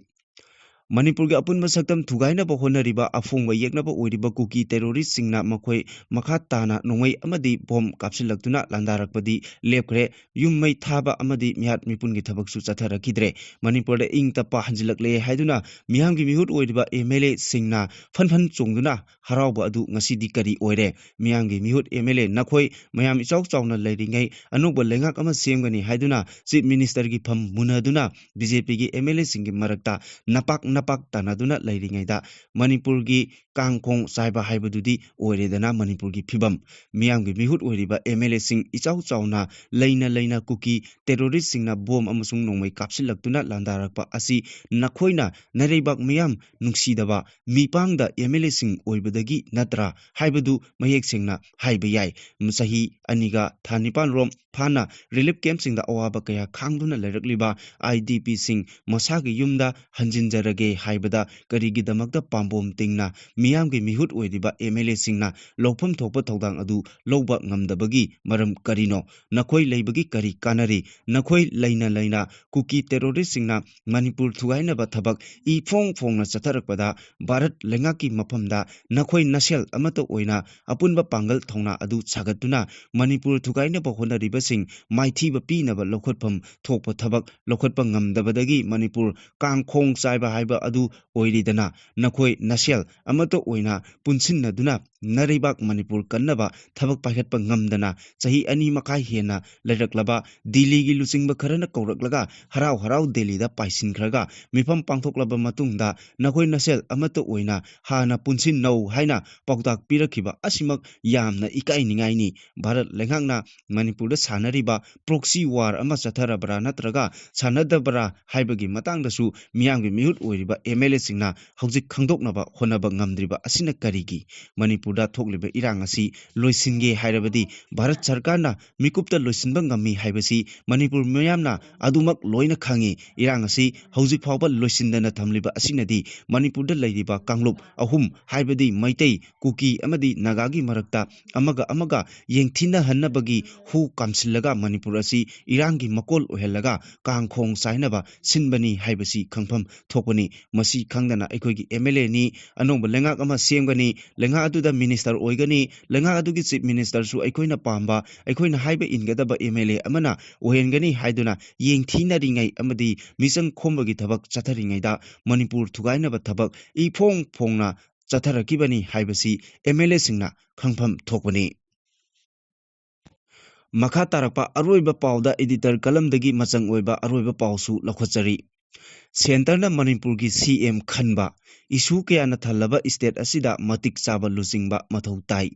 ꯃꯅꯤꯄꯨꯔꯒꯤ ꯑꯄꯨꯟꯕ ꯁꯛꯇꯝ ꯊꯨꯒꯥꯏꯅꯕ ꯍꯣꯠꯅꯔꯤꯕ ꯑꯐꯣꯡꯕ ꯌꯦꯛꯅꯕ ꯑꯣꯏꯔꯤꯕ ꯀꯨꯀꯤ ꯇꯦꯔꯣꯔꯤꯁꯁꯤꯡꯅ ꯃꯈꯣꯏ ꯃꯈꯥ ꯇꯥꯅ ꯅꯣꯡꯃꯩ ꯑꯃꯗꯤ ꯕꯣꯝ ꯀꯥꯞꯁꯤꯜꯂꯛꯇꯨꯅ ꯂꯥꯟꯗꯥꯔꯛꯄꯗꯤ ꯂꯦꯞꯈ꯭ꯔꯦ꯫ ꯌꯨꯝ ꯃꯩ ꯊꯥꯕ ꯑꯃꯗꯤ ꯃꯤꯍꯥꯠ ꯃꯤꯄꯨꯟꯒꯤ ꯊꯕꯛꯁꯨ ꯆꯠꯊꯔꯛꯈꯤꯗ꯭ꯔꯦ꯫ ꯃꯅꯤꯄꯨꯔꯗ ꯏꯪ ꯇꯞꯄ ꯍꯟꯖꯤꯜꯂꯛꯂꯦ ꯍꯥꯏꯗꯨꯅ ꯃꯤꯌꯥꯝꯒꯤ ꯃꯤꯍꯨꯠ ꯑꯣꯏꯔꯤꯕ ꯑꯦꯝ ꯑꯦꯜ ꯑꯦꯁꯤꯡꯅ ꯐꯟ ꯐꯟ ꯆꯣꯡꯗꯨꯅ ꯍꯔꯥꯎꯕ ꯑꯗꯨ ꯉꯁꯤꯗꯤ ꯀꯔꯤ ꯑꯣꯏꯔꯦ? ꯃꯤꯌꯥꯝꯒꯤ ꯃꯤꯍꯨꯠ ꯑꯦꯝ ꯑꯦꯜ ꯑꯦ ꯅꯈꯣꯏ ꯃꯌꯥꯝ ꯏꯆꯥꯎ ꯆꯥꯎꯅ ꯂꯩꯔꯤꯉꯩ ꯑꯅꯧꯕ ꯂꯩꯉꯥꯛ ꯑꯃ ꯁꯦꯝꯒꯅꯤ ꯍꯥꯏꯗꯨꯅ ꯆꯤꯐ ꯃꯤꯅꯤꯁꯇꯔꯒꯤ ꯐꯝ ꯃꯨꯟꯅꯗꯨꯅ ꯕꯤ ꯖꯦ ꯄꯤꯒꯤ ꯑꯦꯝ ꯑꯦꯜ ꯑꯦꯁꯤꯡꯒꯤ ꯃꯔꯛꯇ ꯅꯄꯥꯛ ꯅꯄꯥꯛ ꯇꯥꯟꯅꯗꯨꯅ ꯂꯩꯔꯤꯉꯩꯗ ꯃꯅꯤꯄꯨꯔꯒꯤ ꯀꯥꯡꯈꯣꯡ ꯆꯥꯏꯕ ꯍꯥꯏꯕꯗꯨꯗꯤ ꯑꯣꯏꯔꯦꯗꯅ ꯃꯅꯤꯄꯨꯔꯒꯤ ꯐꯤꯕꯝ꯫ ꯃꯤꯌꯥꯝꯒꯤ ꯃꯤꯍꯨꯠ ꯑꯣꯏꯔꯤꯕ ꯑꯦꯝ ꯑꯦꯜ ꯑꯦꯁꯤꯡ ꯏꯆꯥꯎ ꯆꯥꯎꯅ ꯂꯩꯅ ꯂꯩꯅ ꯀꯨꯀꯤ ꯇꯦꯔꯣꯔꯤꯁꯁꯤꯡꯅ ꯕꯣꯝ ꯑꯃꯁꯨꯡ ꯅꯣꯡꯃꯩ ꯀꯥꯞꯁꯤꯜꯂꯛꯇꯨꯅ ꯂꯥꯟꯗꯥꯔꯛꯄ ꯑꯁꯤ ꯅꯈꯣꯏꯅ ꯅꯔꯩꯕꯥꯛ ꯃꯤꯌꯥꯝ ꯅꯨꯡꯁꯤꯗꯕ ꯃꯤꯄꯥꯡꯗ ꯑꯦꯝ ꯑꯦꯜ ꯑꯦꯁꯤꯡ ꯑꯣꯏꯕꯗꯒꯤ ꯅꯠꯇ꯭ꯔꯥ ꯍꯥꯏꯕꯗꯨ ꯃꯌꯦꯛ ꯁꯦꯡꯅ ꯍꯥꯏꯕ ꯌꯥꯏ꯫ ꯆꯍꯤ ꯑꯅꯤꯒ ꯊꯥ ꯅꯤꯄꯥꯟ ꯔꯣꯝ ꯐꯥꯅ ꯔꯤꯂꯤꯐ ꯀꯦꯝꯞꯁꯤꯡꯗ ꯑꯋꯥꯕ ꯀꯌꯥ ꯈꯥꯡꯗꯨꯅ ꯂꯩꯔꯛꯂꯤꯕ ꯑꯥꯏ ꯗꯤ ꯄꯤꯁꯤꯡ ꯃꯁꯥꯒꯤ ꯌꯨꯝꯗ ꯍꯟꯖꯤꯟꯖꯔꯒꯦ ꯍꯥꯏꯕꯗ ꯀꯔꯤꯒꯤꯗꯃꯛꯇ ꯄꯥꯝꯕꯣꯝ ꯇꯤꯡꯅ ꯃꯤꯌꯥꯝꯒꯤ ꯃꯤꯍꯨꯠ ꯑꯣꯏꯔꯤꯕ ꯑꯦꯝ ꯑꯦꯜ ꯑꯦꯁꯤꯡꯅ ꯂꯧꯐꯝ ꯊꯣꯛꯄ ꯊꯧꯗꯥꯡ ꯑꯗꯨ ꯂꯧꯕ ꯉꯝꯗꯕꯒꯤ ꯃꯔꯝ ꯀꯔꯤꯅꯣ? ꯅꯈꯣꯏ ꯂꯩꯕꯒꯤ ꯀꯔꯤ ꯀꯥꯟꯅꯔꯤ? ꯅꯈꯣꯏ ꯂꯩꯅ ꯂꯩꯅ ꯀꯨꯀꯤ ꯇꯦꯔꯣꯔꯤꯁꯁꯤꯡꯅ ꯃꯅꯤꯄꯨꯔ ꯊꯨꯒꯥꯏꯅꯕ ꯊꯕꯛ ꯏ ꯐꯣꯡ ꯐꯣꯡꯅ ꯆꯠꯊꯔꯛꯄꯗ ꯚꯥꯔꯠ ꯂꯩꯉꯥꯛꯀꯤ ꯃꯐꯝꯗ ꯅꯈꯣꯏ ꯅꯁꯦꯜ ꯑꯃꯠꯇ ꯑꯣꯏꯅ ꯑꯄꯨꯟꯕ ꯄꯥꯡꯒꯜ ꯊꯧꯅꯥ ꯑꯗꯨ ꯁꯥꯒꯠꯇꯨꯅ ꯃꯅꯤꯄꯨꯔ ꯊꯨꯒꯥꯏꯅꯕ ꯍꯣꯠꯅꯔꯤꯕꯁꯤꯡ ꯃꯥꯏꯊꯤꯕ ꯄꯤꯅꯕ ꯂꯧꯈꯠꯐꯝ ꯊꯣꯛꯄ ꯊꯕꯛ ꯂꯧꯈꯠꯄ ꯉꯝꯗꯕꯗꯒꯤ ꯃꯅꯤꯄꯨꯔ ꯀꯥꯡꯈꯣꯡ ꯆꯥꯏꯕ ꯍꯥꯏꯕ ꯑꯗꯨ ꯑꯣꯏꯔꯤꯗꯅ꯫ ꯅꯈꯣꯏ ꯅꯁꯦꯜ ꯑꯃꯠꯇ ꯑꯣꯏꯅ ꯄꯨꯟꯁꯤꯟꯅꯗꯨꯅ ꯅꯔꯩꯕꯥꯛ ꯃꯅꯤꯄꯨꯔ ꯀꯟꯅꯕ ꯊꯕꯛ ꯄꯥꯏꯈꯠꯄ ꯉꯝꯗꯅ ꯆꯍꯤ ꯑꯅꯤ ꯃꯈꯥꯏ ꯍꯦꯟꯅ ꯂꯩꯔꯛꯂꯕ ꯗꯤꯜꯂꯤꯒꯤ ꯂꯨꯆꯤꯡꯕ ꯈꯔꯅ ꯀꯧꯔꯛꯂꯒ ꯍꯔꯥꯎ ꯍꯔꯥꯎ ꯗꯦꯜꯂꯤꯗ ꯄꯥꯏꯁꯤꯟꯈ꯭ꯔꯒ ꯃꯤꯐꯝ ꯄꯥꯡꯊꯣꯛꯂꯕ ꯃꯇꯨꯡꯗ ꯅꯈꯣꯏ ꯅꯁꯦꯜ ꯑꯃꯠꯇ ꯑꯣꯏꯅ ꯍꯥꯟꯅ ꯄꯨꯟꯁꯤꯟꯅꯧ ꯍꯥꯏꯅ ꯄꯥꯎꯇꯥꯛ ꯄꯤꯔꯛꯈꯤꯕ ꯑꯁꯤꯃꯛ ꯌꯥꯝꯅ ꯏꯀꯥꯏꯅꯤꯡꯉꯥꯏꯅꯤ꯫ ꯚꯥꯔꯠ ꯂꯩꯉꯥꯛꯅ ꯃꯅꯤꯄꯨꯔꯗ ꯁꯥꯟꯅꯔꯤꯕ ꯄ꯭ꯔꯣꯛꯁꯤ ꯋꯥꯔ ꯑꯃ ꯆꯠꯊꯔꯕ꯭ꯔꯥ ꯅꯠꯇ꯭ꯔꯒ ꯁꯥꯟꯅꯗꯕ꯭ꯔꯥ ꯍꯥꯏꯕꯒꯤ ꯃꯇꯥꯡꯗꯁꯨ ꯃꯤꯌꯥꯝꯒꯤ ꯃꯤꯍꯨꯠ ꯑꯣꯏꯔꯤꯕ ꯑꯦꯝ ꯑꯦꯜ ꯑꯦꯁꯤꯡꯅ ꯍꯧꯖꯤꯛ ꯈꯪꯗꯣꯛꯅꯕ ꯍꯣꯠꯅꯕ ꯉꯝꯗ꯭ꯔꯤꯕ ꯑꯁꯤꯅ ꯀꯔꯤꯒꯤ? ꯃꯅꯤꯄꯨꯔ ꯃꯅꯤꯄꯨꯔꯗ ꯊꯣꯛꯂꯤꯕ ꯏꯔꯥꯡ ꯑꯁꯤ ꯂꯣꯏꯁꯤꯟꯒꯦ ꯍꯥꯏꯔꯕꯗꯤ ꯚꯥꯔꯠ ꯁꯔꯀꯥꯔꯅ ꯃꯤꯀꯨꯞꯇ ꯂꯣꯏꯁꯤꯟꯕ ꯉꯝꯃꯤ ꯍꯥꯏꯕꯁꯤ ꯃꯅꯤꯄꯨꯔ ꯃꯤꯌꯥꯝꯅ ꯑꯗꯨꯃꯛ ꯂꯣꯏꯅ ꯈꯪꯉꯤ꯫ ꯏꯔꯥꯡ ꯑꯁꯤ ꯍꯧꯖꯤꯛ ꯐꯥꯎꯕ ꯂꯣꯏꯁꯤꯟꯗꯅ ꯊꯝꯂꯤꯕ ꯑꯁꯤꯅꯗꯤ ꯃꯅꯤꯄꯨꯔꯗ ꯂꯩꯔꯤꯕ ꯀꯥꯡꯂꯨꯞ ꯑꯍꯨꯝ, ꯍꯥꯏꯕꯗꯤ ꯃꯩꯇꯩ, ꯀꯨꯀꯤ ꯑꯃꯗꯤ ꯅꯥꯒꯥꯒꯤ ꯃꯔꯛꯇ ꯑꯃꯒ ꯑꯃꯒ ꯌꯦꯡꯊꯤꯅꯍꯟꯅꯕꯒꯤ ꯍꯨ ꯀꯥꯝꯁꯤꯜꯂꯒ ꯃꯅꯤꯄꯨꯔ ꯑꯁꯤ ꯏꯔꯥꯡꯒꯤ ꯃꯀꯣꯜ ꯑꯣꯏꯍꯜꯂꯒ ꯀꯥꯡꯈꯣꯡ ꯆꯥꯏꯅꯕ ꯁꯤꯟꯕꯅꯤ ꯍꯥꯏꯕꯁꯤ ꯈꯪꯐꯝ ꯊꯣꯛꯄꯅꯤ꯫ ꯃꯁꯤ ꯈꯪꯗꯅ ꯑꯩꯈꯣꯏꯒꯤ MLAꯅꯤ, ꯑꯅꯧꯕ ꯂꯩꯉꯥꯛ ꯑꯃ ꯁꯦꯝꯒꯅꯤ, ꯂꯩꯉꯥꯛ ꯑꯗꯨꯗ minister ꯑꯣꯏꯒꯅꯤ, ꯂꯩꯉꯥꯛ ꯑꯗꯨꯒꯤ chief ministerꯁꯨ ꯑꯩꯈꯣꯏꯅ ꯄꯥꯝꯕ, ꯑꯩꯈꯣꯏꯅ ꯍꯥꯏꯕ ꯏꯟꯒꯗꯕ MLA ꯑꯃꯅ ꯑꯣꯏꯍꯟꯒꯅꯤ ꯍꯥꯏꯗꯨꯅ ꯌꯦꯡꯊꯤꯅꯔꯤꯉꯩ ꯑꯃꯗꯤ ꯃꯤꯆꯪ ꯈꯣꯝꯕꯒꯤ ꯊꯕꯛ ꯆꯠꯊꯔꯤꯉꯩꯗ ꯃꯅꯤꯄꯨꯔ ꯊꯨꯒꯥꯏꯅꯕ ꯊꯕꯛ ꯏꯐꯣꯡ ꯐꯣꯡꯅ ꯆꯠꯊꯔꯛꯈꯤꯕꯅꯤ ꯍꯥꯏꯕꯁꯤ MLAꯁꯤꯡꯅ ꯈꯪꯐꯝ ꯊꯣꯛꯄꯅꯤ꯫ ꯃꯈꯥ ꯇꯥꯔꯛꯄ ꯑꯔꯣꯏꯕ ꯄꯥꯎꯗ editor ꯀꯂꯝꯗꯒꯤ ꯃꯆꯪ ꯑꯣꯏꯕ ꯑꯔꯣꯏꯕ ꯄꯥꯎꯁꯨ ꯂꯧꯈꯠꯆꯔꯤ꯫ Centreꯅ ꯃꯅꯤꯄꯨꯔꯒꯤ CM ꯈꯟꯕ, issue ꯀꯌꯥꯅ ꯊꯜꯂꯕ state ꯑꯁꯤꯗ ꯃꯇꯤꯛ ꯆꯥꯕ ꯂꯨꯆꯤꯡꯕ ꯃꯊꯧ ꯇꯥꯏ꯫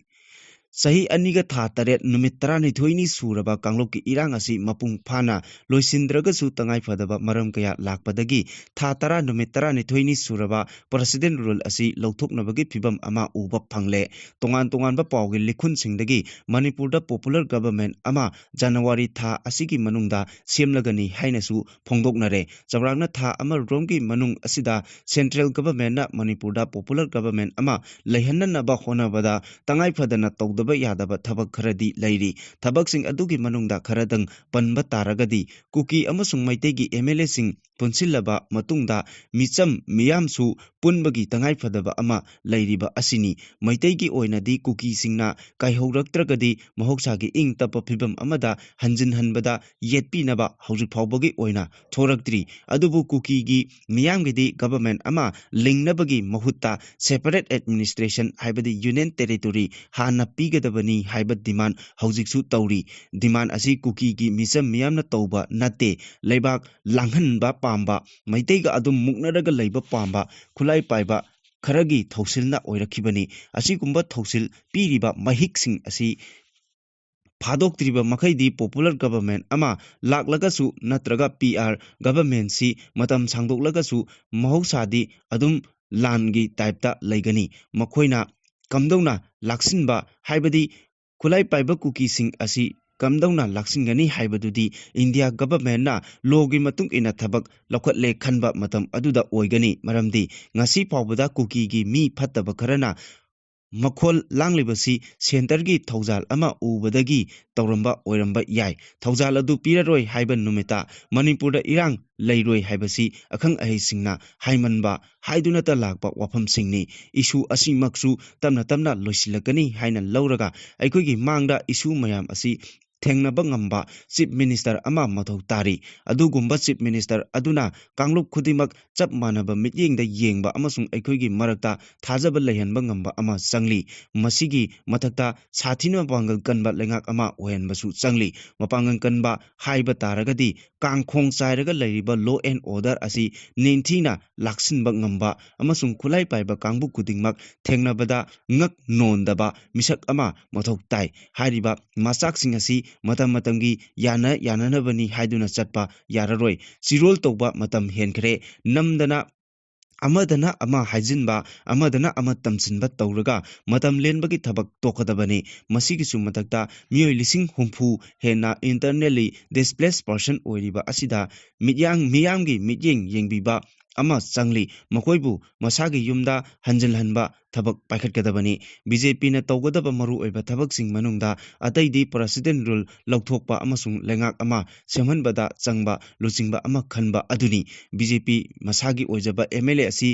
ꯆꯍꯤ ꯑꯅꯤꯒ ꯊꯥ ꯇꯔꯦꯠ, ꯅꯨꯃꯤꯠ ꯇꯔꯥꯅꯤꯊꯣꯏꯅꯤ ꯁꯨꯔꯕ ꯀꯥꯡꯂꯨꯞꯀꯤ ꯏꯔꯥꯡ ꯑꯁꯤ ꯃꯄꯨꯡ ꯐꯥꯅ ꯂꯣꯏꯁꯤꯟꯗ꯭ꯔꯒꯁꯨ, ꯇꯉꯥꯏꯐꯗꯕ ꯃꯔꯝ ꯀꯌꯥ ꯂꯥꯛꯄꯗꯒꯤ ꯊꯥ ꯇꯔꯥ, ꯅꯨꯃꯤꯠ ꯇꯔꯥꯅꯤꯊꯣꯏꯅꯤ ꯁꯨꯔꯕ President Rule ꯑꯁꯤ ꯂꯧꯊꯣꯛꯅꯕꯒꯤ ꯐꯤꯚꯝ ꯑꯃ ꯎꯕ ꯐꯪꯂꯦ꯫ ꯇꯣꯉꯥꯟ ꯇꯣꯉꯥꯟꯕ ꯄꯥꯎꯒꯤ ꯂꯤꯈꯨꯟꯁꯤꯡꯗꯒꯤ ꯃꯅꯤꯄꯨꯔꯗ popular government ꯑꯃ ꯖꯅꯋꯥꯔꯤ ꯊꯥ ꯑꯁꯤꯒꯤ ꯃꯅꯨꯡꯗ ꯁꯦꯝꯂꯒꯅꯤ ꯍꯥꯏꯅꯁꯨ ꯐꯣꯡꯗꯣꯛꯅꯔꯦ꯫ ꯆꯥꯎꯔꯥꯛꯅ ꯊꯥ ꯑꯃꯔꯣꯝꯒꯤ ꯃꯅꯨꯡ ꯑꯁꯤꯗ central governmentꯅ ꯃꯅꯤꯄꯨꯔꯗ popular government ꯑꯃ ꯂꯩꯍꯟꯅꯅꯕ ꯍꯣꯠꯅꯕꯗ ꯇꯉꯥꯏꯐꯗꯅ ꯇꯧꯗꯕ ꯌꯥꯗꯕ ꯊꯕꯛ ꯈꯔꯗꯤ ꯂꯩꯔꯤ꯫ ꯊꯕꯛꯁꯤꯡ ꯑꯗꯨꯒꯤ ꯃꯅꯨꯡꯗ ꯈꯔꯗꯪ ꯄꯟꯕ ꯇꯥꯔꯒꯗꯤ, ꯀꯨꯀꯤ ꯑꯃꯁꯨꯡ ꯃꯩꯇꯩꯒꯤ MLAꯁꯤꯡ ꯄꯨꯟꯁꯤꯜꯂꯕ ꯃꯇꯨꯡꯗ ꯃꯤꯆꯝ ꯃꯤꯌꯥꯝꯁꯨ ꯄꯨꯟꯕꯒꯤ ꯇꯉꯥꯏꯐꯗꯕ ꯑꯃ ꯂꯩꯔꯤꯕ ꯑꯁꯤꯅꯤ꯫ ꯃꯩꯇꯩꯒꯤ ꯑꯣꯏꯅꯗꯤ ꯀꯨꯀꯤꯁꯤꯡꯅ ꯀꯥꯏꯍꯧꯔꯛꯇ꯭ꯔꯒꯗꯤ ꯃꯍꯧꯁꯥꯒꯤ ꯏꯪ ꯇꯞꯄ ꯐꯤꯕꯝ ꯑꯃꯗ ꯍꯟꯖꯤꯟꯍꯟꯕꯗ ꯌꯦꯠꯄꯤꯅꯕ ꯍꯧꯖꯤꯛ ꯐꯥꯎꯕꯒꯤ ꯑꯣꯏꯅ ꯊꯣꯔꯛꯇ꯭ꯔꯤ꯫ ꯑꯗꯨꯕꯨ ꯀꯨꯀꯤꯒꯤ ꯃꯤꯌꯥꯝꯒꯤꯗꯤ government ꯑꯃ ꯂꯤꯡꯅꯕꯒꯤ ꯃꯍꯨꯠꯇ separate administration, ꯍꯥꯏꯕꯗꯤ union territory ꯍꯥꯟꯅ ꯄꯤꯒꯗꯕꯅꯤ ꯍꯥꯏꯕ demand ꯍꯧꯖꯤꯛꯁꯨ ꯇꯧꯔꯤ꯫ Demand ꯑꯁꯤ ꯀꯨꯀꯤꯒꯤ ꯃꯤꯆꯝ ꯃꯤꯌꯥꯝꯅ ꯇꯧꯕ ꯅꯠꯇꯦ꯫ ꯂꯩꯕꯥꯛ ꯂꯥꯡꯍꯟꯕ ꯄꯥꯝꯕ, ꯃꯩꯇꯩꯒ ꯑꯗꯨꯝ ꯃꯨꯛꯅꯔꯒ ꯂꯩꯕ ꯄꯥꯝꯕ ꯈꯨꯠꯂꯥꯏ ꯄꯥꯏꯕ ꯈꯔꯒꯤ ꯊꯧꯁꯤꯜꯅ ꯑꯣꯏꯔꯛꯈꯤꯕꯅꯤ꯫ ꯑꯁꯤꯒꯨꯝꯕ ꯊꯧꯁꯤꯜ ꯄꯤꯔꯤꯕ ꯃꯍꯤꯛꯁꯤꯡ ꯑꯁꯤ ꯐꯥꯗꯣꯛꯇ꯭ꯔꯤꯕ ꯃꯈꯩꯗꯤ popular government ꯑꯃ ꯂꯥꯛꯂꯒꯁꯨ ꯅꯠꯇ꯭ꯔꯒ PR governmentꯁꯤ ꯃꯇꯝ ꯁꯥꯡꯗꯣꯛꯂꯒꯁꯨ ꯃꯍꯧꯁꯥꯗꯤ ꯑꯗꯨꯝ ꯂꯥꯟꯒꯤ typeꯇ ꯂꯩꯒꯅꯤ꯫ ꯃꯈꯣꯏꯅ ꯀꯝꯗꯧꯅ ꯂꯥꯛꯁꯤꯟꯕ, ꯍꯥꯏꯕꯗꯤ ꯈꯨꯠꯂꯥꯏ ꯄꯥꯏꯕ ꯀꯨꯀꯤꯁꯤꯡ ꯑꯁꯤ ꯀꯝꯗꯧꯅ ꯂꯥꯛꯁꯤꯟꯒꯅꯤ ꯍꯥꯏꯕꯗꯨꯗꯤ ꯏꯟꯗꯤꯌꯥ ꯒꯚꯔꯟꯃꯦꯟꯠꯅ ꯂꯣꯒꯤ ꯃꯇꯨꯡ ꯏꯟꯅ ꯊꯕꯛ ꯂꯧꯈꯠꯂꯦ ꯈꯟꯕ ꯃꯇꯝ ꯑꯗꯨꯗ ꯑꯣꯏꯒꯅꯤ꯫ ꯃꯔꯝꯗꯤ ꯉꯁꯤ ꯐꯥꯎꯕꯗ ꯀꯨꯀꯤꯒꯤ ꯃꯤ ꯐꯠꯇꯕ ꯈꯔꯅ ꯃꯈꯣꯜ ꯂꯥꯡꯂꯤꯕꯁꯤ ꯁꯦꯟꯇꯔꯒꯤ ꯊꯧꯖꯥꯜ ꯑꯃ ꯎꯕꯗꯒꯤ ꯇꯧꯔꯝꯕ ꯑꯣꯏꯔꯝꯕ ꯌꯥꯏ꯫ ꯊꯧꯖꯥꯜ ꯑꯗꯨ ꯄꯤꯔꯔꯣꯏ ꯍꯥꯏꯕ ꯅꯨꯃꯤꯠꯇ ꯃꯅꯤꯄꯨꯔꯗ ꯏꯔꯥꯡ ꯂꯩꯔꯣꯏ ꯍꯥꯏꯕꯁꯤ ꯑꯈꯪ ꯑꯍꯩꯁꯤꯡꯅ ꯍꯥꯏꯃꯟꯕ ꯍꯥꯏꯗꯨꯅꯇ ꯂꯥꯛꯄ ꯋꯥꯐꯝꯁꯤꯡꯅꯤ꯫ ꯏꯁꯨ ꯑꯁꯤꯃꯛꯁꯨ ꯇꯞꯅ ꯇꯞꯅ ꯂꯣꯏꯁꯤꯜꯂꯛꯀꯅꯤ ꯍꯥꯏꯅ ꯂꯧꯔꯒ ꯑꯩꯈꯣꯏꯒꯤ ꯃꯥꯡꯗ ꯏꯁꯨ ꯃꯌꯥꯝ ꯑꯁꯤ ꯊꯦꯡꯅꯕ ꯉꯝꯕ ꯆꯤꯐ ꯃꯤꯅꯤꯁꯇꯔ ꯑꯃ ꯃꯊꯧ ꯇꯥꯔꯤ꯫ ꯑꯗꯨꯒꯨꯝꯕ ꯆꯤꯐ ꯃꯤꯅꯤꯁꯇꯔ ꯑꯗꯨꯅ ꯀꯥꯡꯂꯨꯞ ꯈꯨꯗꯤꯡꯃꯛ ꯆꯞ ꯃꯥꯟꯅꯕ ꯃꯤꯠꯌꯦꯡꯗ ꯌꯦꯡꯕ ꯑꯃꯁꯨꯡ ꯑꯩꯈꯣꯏꯒꯤ ꯃꯔꯛꯇ ꯊꯥꯖꯕ ꯂꯩꯍꯟꯕ ꯉꯝꯕ ꯑꯃ ꯆꯪꯂꯤ꯫ ꯃꯁꯤꯒꯤ ꯃꯊꯛꯇ ꯁꯥꯊꯤꯅ ꯃꯄꯥꯡꯒꯜ ꯀꯟꯕ ꯂꯩꯉꯥꯛ ꯑꯃ ꯑꯣꯏꯍꯟꯕꯁꯨ ꯆꯪꯂꯤ꯫ ꯃꯄꯥꯡꯒꯜ ꯀꯟꯕ ꯍꯥꯏꯕ ꯇꯥꯔꯒꯗꯤ ꯀꯥꯡꯈꯣꯡ ꯆꯥꯏꯔꯒ ꯂꯩꯔꯤꯕ law and order ꯑꯁꯤ ꯅꯤꯡꯊꯤꯅ ꯂꯥꯛꯁꯤꯟꯕ ꯉꯝꯕ ꯑꯃꯁꯨꯡ ꯈꯨꯠꯂꯥꯏ ꯄꯥꯏꯕ ꯀꯥꯡꯕꯨ ꯈꯨꯗꯤꯡꯃꯛ ꯊꯦꯡꯅꯕꯗ ꯉꯛ ꯅꯣꯟꯗꯕ ꯃꯤꯁꯛ ꯑꯃ ꯃꯊꯧ ꯇꯥꯏ꯫ ꯍꯥꯏꯔꯤꯕ ꯃꯆꯥꯛꯁꯤꯡ ꯑꯁꯤ ꯃꯇꯝ ꯃꯇꯝꯒꯤ ꯌꯥꯅ ꯌꯥꯅꯅꯕꯅꯤ ꯍꯥꯏꯗꯨꯅ ꯆꯠꯄ ꯌꯥꯔꯔꯣꯏ꯫ ꯆꯤꯔꯣꯜ ꯇꯧꯕ ꯃꯇꯝ ꯍꯦꯟꯈ꯭ꯔꯦ꯫ ꯅꯝꯗꯅ ꯑꯃꯗꯅ ꯑꯃ ꯍꯥꯏꯖꯤꯟꯕ, ꯑꯃꯗꯅ ꯑꯃ ꯇꯝꯁꯤꯟꯕ ꯇꯧꯔꯒ ꯃꯇꯝ ꯂꯦꯟꯕꯒꯤ ꯊꯕꯛ ꯇꯣꯛꯀꯗꯕꯅꯤ꯫ ꯃꯁꯤꯒꯤꯁꯨ ꯃꯊꯛꯇ ꯃꯤꯑꯣꯏ ꯂꯤꯁꯤꯡ ꯍꯨꯝꯐꯨ ꯍꯦꯟꯅ internally displaced person ꯑꯣꯏꯔꯤꯕ ꯑꯁꯤꯗ ꯃꯤꯠꯌꯥꯡ, ꯃꯤꯌꯥꯝꯒꯤ ꯃꯤꯠꯌꯦꯡ ꯌꯦꯡꯕꯤꯕ ꯑꯃ ꯆꯪꯂꯤ꯫ ꯃꯈꯣꯏꯕꯨ ꯃꯁꯥꯒꯤ ꯌꯨꯝꯗ ꯍꯟꯖꯤꯜꯍꯟꯕ ꯊꯕꯛ ꯄꯥꯏꯈꯠꯀꯗꯕꯅꯤ꯫ ꯕꯤ ꯖꯦ ꯄꯤꯅ ꯇꯧꯒꯗꯕ ꯃꯔꯨꯑꯣꯏꯕ ꯊꯕꯛꯁꯤꯡ ꯃꯅꯨꯡꯗ ꯑꯇꯩꯗꯤ president rule ꯂꯧꯊꯣꯛꯄ ꯑꯃꯁꯨꯡ ꯂꯩꯉꯥꯛ ꯑꯃ ꯁꯦꯝꯍꯟꯕꯗ ꯆꯪꯕ ꯂꯨꯆꯤꯡꯕ ꯑꯃ ꯈꯟꯕ ꯑꯗꯨꯅꯤ꯫ ꯕꯤ ꯖꯦ ꯄꯤ ꯃꯁꯥꯒꯤ ꯑꯣꯏꯖꯕ ꯑꯦꯝ ꯑꯦꯜ ꯑꯦ ꯑꯁꯤ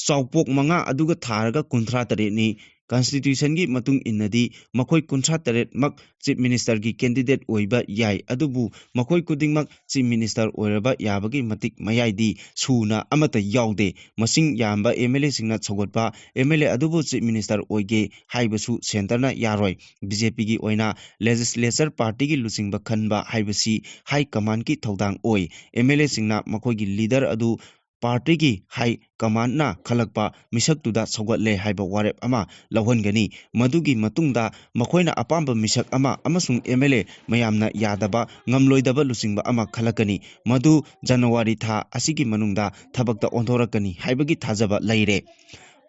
ꯆꯥꯎꯄꯣꯛ ꯃꯉꯥ ꯑꯗꯨꯒ ꯊꯥꯔꯒ ꯀꯨꯟꯊ꯭ꯔꯥ ꯇꯔꯦꯠꯅꯤ꯫ Constitution ꯒꯤ ꯃꯇꯨꯡ ꯏꯟꯅꯗꯤ ꯃꯈꯣꯏ ꯀꯨꯟꯊ꯭ꯔꯥ ꯇꯔꯦꯠꯃꯛ Chief Minister ꯒꯤ candidate ꯑꯣꯏꯕ ꯌꯥꯏ, ꯑꯗꯨꯕꯨ ꯃꯈꯣꯏ ꯈꯨꯗꯤꯡꯃꯛ Chief Minister ꯑꯣꯏꯔꯕ ꯌꯥꯕꯒꯤ ꯃꯇꯤꯛ ꯃꯌꯥꯏꯗꯤ ꯁꯨꯅ ꯑꯃꯠꯇ ꯌꯥꯎꯗꯦ꯫ ꯃꯁꯤꯡ ꯌꯥꯝꯕ ꯑꯦꯝ ꯑꯦꯜ ꯑꯦꯁꯤꯡꯅ ꯁꯧꯒꯠꯄ ꯑꯦꯝ ꯑꯦꯜ ꯑꯦ ꯑꯗꯨꯕꯨ Chief Minister ꯑꯣꯏꯒꯦ ꯍꯥꯏꯕꯁꯨ centre ꯅ ꯌꯥꯔꯣꯏ꯫ ꯕꯤ ꯖꯦ ꯄꯤ ꯒꯤ ꯑꯣꯏꯅ legislature party ꯒꯤ ꯂꯨꯆꯤꯡꯕ ꯈꯟꯕ ꯍꯥꯏꯕꯁꯤ high command ꯀꯤ ꯊꯧꯗꯥꯡ ꯑꯣꯏ꯫ ꯑꯦꯝ ꯑꯦꯜ ꯑꯦꯁꯤꯡꯅ ꯃꯈꯣꯏꯒꯤ leader ꯑꯗꯨ party ꯒꯤ high command ꯅ ꯈꯜꯂꯛꯄ ꯃꯤꯁꯛꯇꯨꯗ ꯁꯧꯒꯠꯂꯦ ꯍꯥꯏꯕ ꯋꯥꯔꯦꯞ ꯑꯃ ꯂꯧꯍꯟꯒꯅꯤ꯫ ꯃꯗꯨꯒꯤ ꯃꯇꯨꯡꯗ ꯃꯈꯣꯏꯅ ꯑꯄꯥꯝꯕ ꯃꯤꯁꯛ ꯑꯃ ꯑꯃꯁꯨꯡ ꯑꯦꯝ ꯑꯦꯜ ꯑꯦ ꯃꯌꯥꯝꯅ ꯌꯥꯗꯕ, ꯉꯝꯂꯣꯏꯗꯕ ꯂꯨꯆꯤꯡꯕ ꯑꯃ ꯈꯜꯂꯛꯀꯅꯤ꯫ ꯃꯗꯨ ꯖꯅꯋꯥꯔꯤ ꯊꯥ ꯑꯁꯤꯒꯤ ꯃꯅꯨꯡꯗ ꯊꯕꯛꯇ ꯑꯣꯟꯊꯣꯔꯛꯀꯅꯤ ꯍꯥꯏꯕꯒꯤ ꯊꯥꯖꯕ ꯂꯩꯔꯦ꯫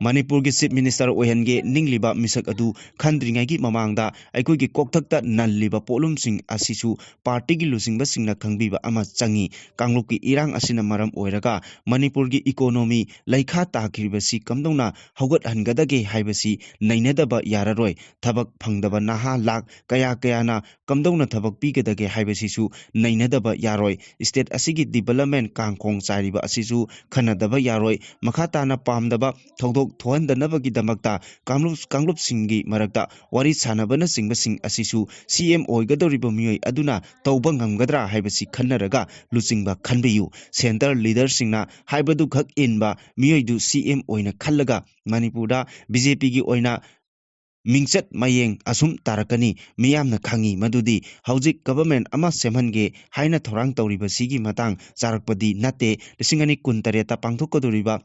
ꯃꯅꯤꯄꯨꯔꯒꯤ Chief Minister ꯑꯣꯏꯍꯟꯒꯦ ꯅꯤꯡꯂꯤꯕ ꯃꯤꯁꯛ ꯑꯗꯨ ꯈꯟꯗ꯭ꯔꯤꯉꯩꯒꯤ ꯃꯃꯥꯡꯗ ꯑꯩꯈꯣꯏꯒꯤ ꯀꯣꯛꯊꯛꯇ ꯅꯜꯂꯤꯕ ꯄꯣꯠꯂꯨꯝꯁꯤꯡ ꯑꯁꯤꯁꯨ partyꯒꯤ ꯂꯨꯆꯤꯡꯕꯁꯤꯡꯅ ꯈꯪꯕꯤꯕ ꯑꯃ ꯆꯪꯏ꯫ ꯀꯥꯡꯂꯨꯞꯀꯤ ꯏꯔꯥꯡ ꯑꯁꯤꯅ ꯃꯔꯝ ꯑꯣꯏꯔꯒ ꯃꯅꯤꯄꯨꯔꯒꯤ economy ꯂꯩꯈꯥ ꯇꯥꯈꯤꯕꯁꯤ ꯀꯝꯗꯧꯅ ꯍꯧꯒꯠꯍꯟꯒꯗꯒꯦ ꯍꯥꯏꯕꯁꯤ ꯅꯩꯅꯗꯕ ꯌꯥꯔꯔꯣꯏ꯫ ꯊꯕꯛ ꯐꯪꯗꯕ ꯅꯍꯥ ꯂꯥꯈ ꯀꯌꯥ ꯀꯌꯥꯅ ꯀꯝꯗꯧꯅ ꯊꯕꯛ ꯄꯤꯒꯗꯒꯦ ꯍꯥꯏꯕꯁꯤꯁꯨ ꯅꯩꯅꯗꯕ ꯌꯥꯔꯣꯏ꯫ State ꯑꯁꯤꯒꯤ development ꯀꯥꯡꯈꯣꯡ ꯆꯥꯏꯔꯤꯕ ꯑꯁꯤꯁꯨ ꯈꯟꯅꯗꯕ ꯌꯥꯔꯣꯏ꯫ ꯃꯈꯥ ꯇꯥꯅ ꯄꯥꯝꯗꯕ ꯊꯧꯗꯣꯛ ꯊꯣꯛꯍꯟꯗꯅꯕꯒꯤꯗꯃꯛꯇ ꯀꯥꯡꯂꯨꯞ, ꯀꯥꯡꯂꯨꯞꯁꯤꯡꯒꯤ ꯃꯔꯛꯇ ꯋꯥꯔꯤ ꯁꯥꯟꯅꯕꯅꯆꯤꯡꯕꯁꯤꯡ ꯑꯁꯤꯁꯨ C M ꯑꯣꯏꯒꯗꯧꯔꯤꯕ ꯃꯤꯑꯣꯏ ꯑꯗꯨꯅ ꯇꯧꯕ ꯉꯝꯒꯗ꯭ꯔꯥ ꯍꯥꯏꯕꯁꯤ ꯈꯟꯅꯔꯒ ꯂꯨꯆꯤꯡꯕ ꯈꯟꯕꯤꯌꯨ꯫ Centre leaderꯁꯤꯡꯅ ꯍꯥꯏꯕꯗꯨ ꯈꯛ ꯏꯟꯕ ꯃꯤꯑꯣꯏꯗꯨ C M ꯑꯣꯏꯅ ꯈꯜꯂꯒ ꯃꯅꯤꯄꯨꯔꯗ B J Pꯒꯤ ꯑꯣꯏꯅ ꯃꯤꯡꯆꯠ ꯃꯌꯦꯡ ꯑꯁꯨꯝ ꯇꯥꯔꯛꯀꯅꯤ꯫ ꯃꯤꯌꯥꯝꯅ ꯈꯪꯏ ꯃꯗꯨꯗꯤ ꯍꯧꯖꯤꯛ government ꯑꯃ ꯁꯦꯝꯍꯟꯒꯦ ꯍꯥꯏꯅ ꯊꯧꯔꯥꯡ ꯇꯧꯔꯤꯕꯁꯤꯒꯤ ꯃꯇꯥꯡ ꯆꯥꯔꯛꯄꯗꯤ ꯅꯠꯇꯦ꯫ ꯂꯤꯁꯤꯡ ꯑꯅꯤ ꯀꯨꯟꯇꯔꯦꯠꯇ ꯄꯥꯡꯊꯣꯛꯀꯗꯧꯔꯤꯕ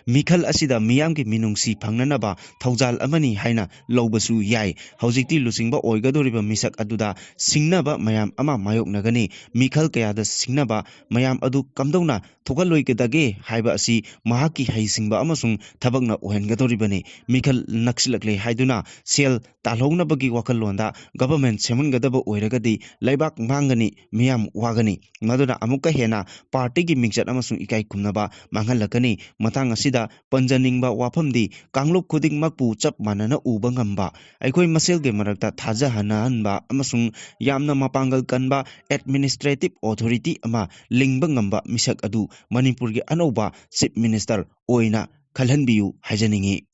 ꯃꯤꯈꯜ ꯑꯁꯤꯗ ꯃꯤꯌꯥꯝꯒꯤ ꯃꯤꯅꯨꯡꯁꯤ ꯐꯪꯅꯅꯕ ꯊꯧꯖꯥꯜ ꯑꯃꯅꯤ ꯍꯥꯏꯅ ꯂꯧꯕꯁꯨ ꯌꯥꯏ꯫ ꯍꯧꯖꯤꯛꯇꯤ ꯂꯨꯆꯤꯡꯕ ꯑꯣꯏꯒꯗꯧꯔꯤꯕ ꯃꯤꯁꯛ ꯑꯗꯨꯗ ꯁꯤꯡꯅꯕ ꯃꯌꯥꯝ ꯑꯃ ꯃꯥꯌꯣꯛꯅꯒꯅꯤ꯫ ꯃꯤꯈꯜ ꯀꯌꯥꯗ ꯁꯤꯡꯅꯕ ꯃꯌꯥꯝ ꯑꯗꯨ ꯀꯝꯗꯧꯅ ꯊꯣꯛꯍꯜꯂꯣꯏꯒꯗꯒꯦ ꯍꯥꯏꯕ ꯑꯁꯤ ꯃꯍꯥꯛꯀꯤ ꯍꯩꯁꯤꯡꯕ ꯑꯃꯁꯨꯡ ꯊꯕꯛꯅ ꯑꯣꯏꯍꯟꯒꯗꯧꯔꯤꯕꯅꯤ꯫ ꯃꯤꯈꯜ ꯅꯛꯁꯤꯜꯂꯛꯂꯦ ꯍꯥꯏꯗꯨꯅ ꯁꯦꯜ ꯇꯥꯜꯍꯧꯅꯕꯒꯤ ꯋꯥꯈꯜꯂꯣꯟꯗ government ꯁꯦꯝꯍꯟꯒꯗꯕ ꯑꯣꯏꯔꯒꯗꯤ ꯂꯩꯕꯥꯛ ꯃꯥꯡꯒꯅꯤ, ꯃꯤꯌꯥꯝ ꯋꯥꯒꯅꯤ꯫ ꯃꯗꯨꯅ ꯑꯃꯨꯛꯀ ꯍꯦꯟꯅ partyꯒꯤ ꯃꯤꯡꯆꯠ ꯑꯃꯁꯨꯡ ꯏꯀꯥꯏ ꯈꯨꯝꯅꯕ ꯃꯥꯡꯍꯜꯂꯛꯀꯅꯤ꯫ ꯃꯇꯥꯡ ꯑꯁꯤꯗ ꯄꯟꯖꯅꯤꯡꯕ ꯋꯥꯐꯝꯗꯤ ꯀꯥꯡꯂꯨꯞ ꯈꯨꯗꯤꯡꯃꯛꯄꯨ ꯆꯞ ꯃꯥꯟꯅꯅ ꯎꯕ ꯉꯝꯕ, ꯑꯩꯈꯣꯏ ꯃꯁꯦꯜꯒꯤ ꯃꯔꯛꯇ ꯊꯥꯖꯍꯟꯅꯍꯟꯕ ꯑꯃꯁꯨꯡ ꯌꯥꯝꯅ ꯃꯄꯥꯡꯒꯜ ꯀꯟꯕ administrative authority ꯑꯃ ꯂꯤꯡꯕ ꯉꯝꯕ ꯃꯤꯁꯛ ꯑꯗꯨ ꯃꯅꯤꯄꯨꯔꯒꯤ ꯑꯅꯧꯕ Chief Minister ꯑꯣꯏꯅ ꯈꯜꯍꯟꯕꯤꯌꯨ ꯍꯥꯏꯖꯅꯤꯡꯏ꯫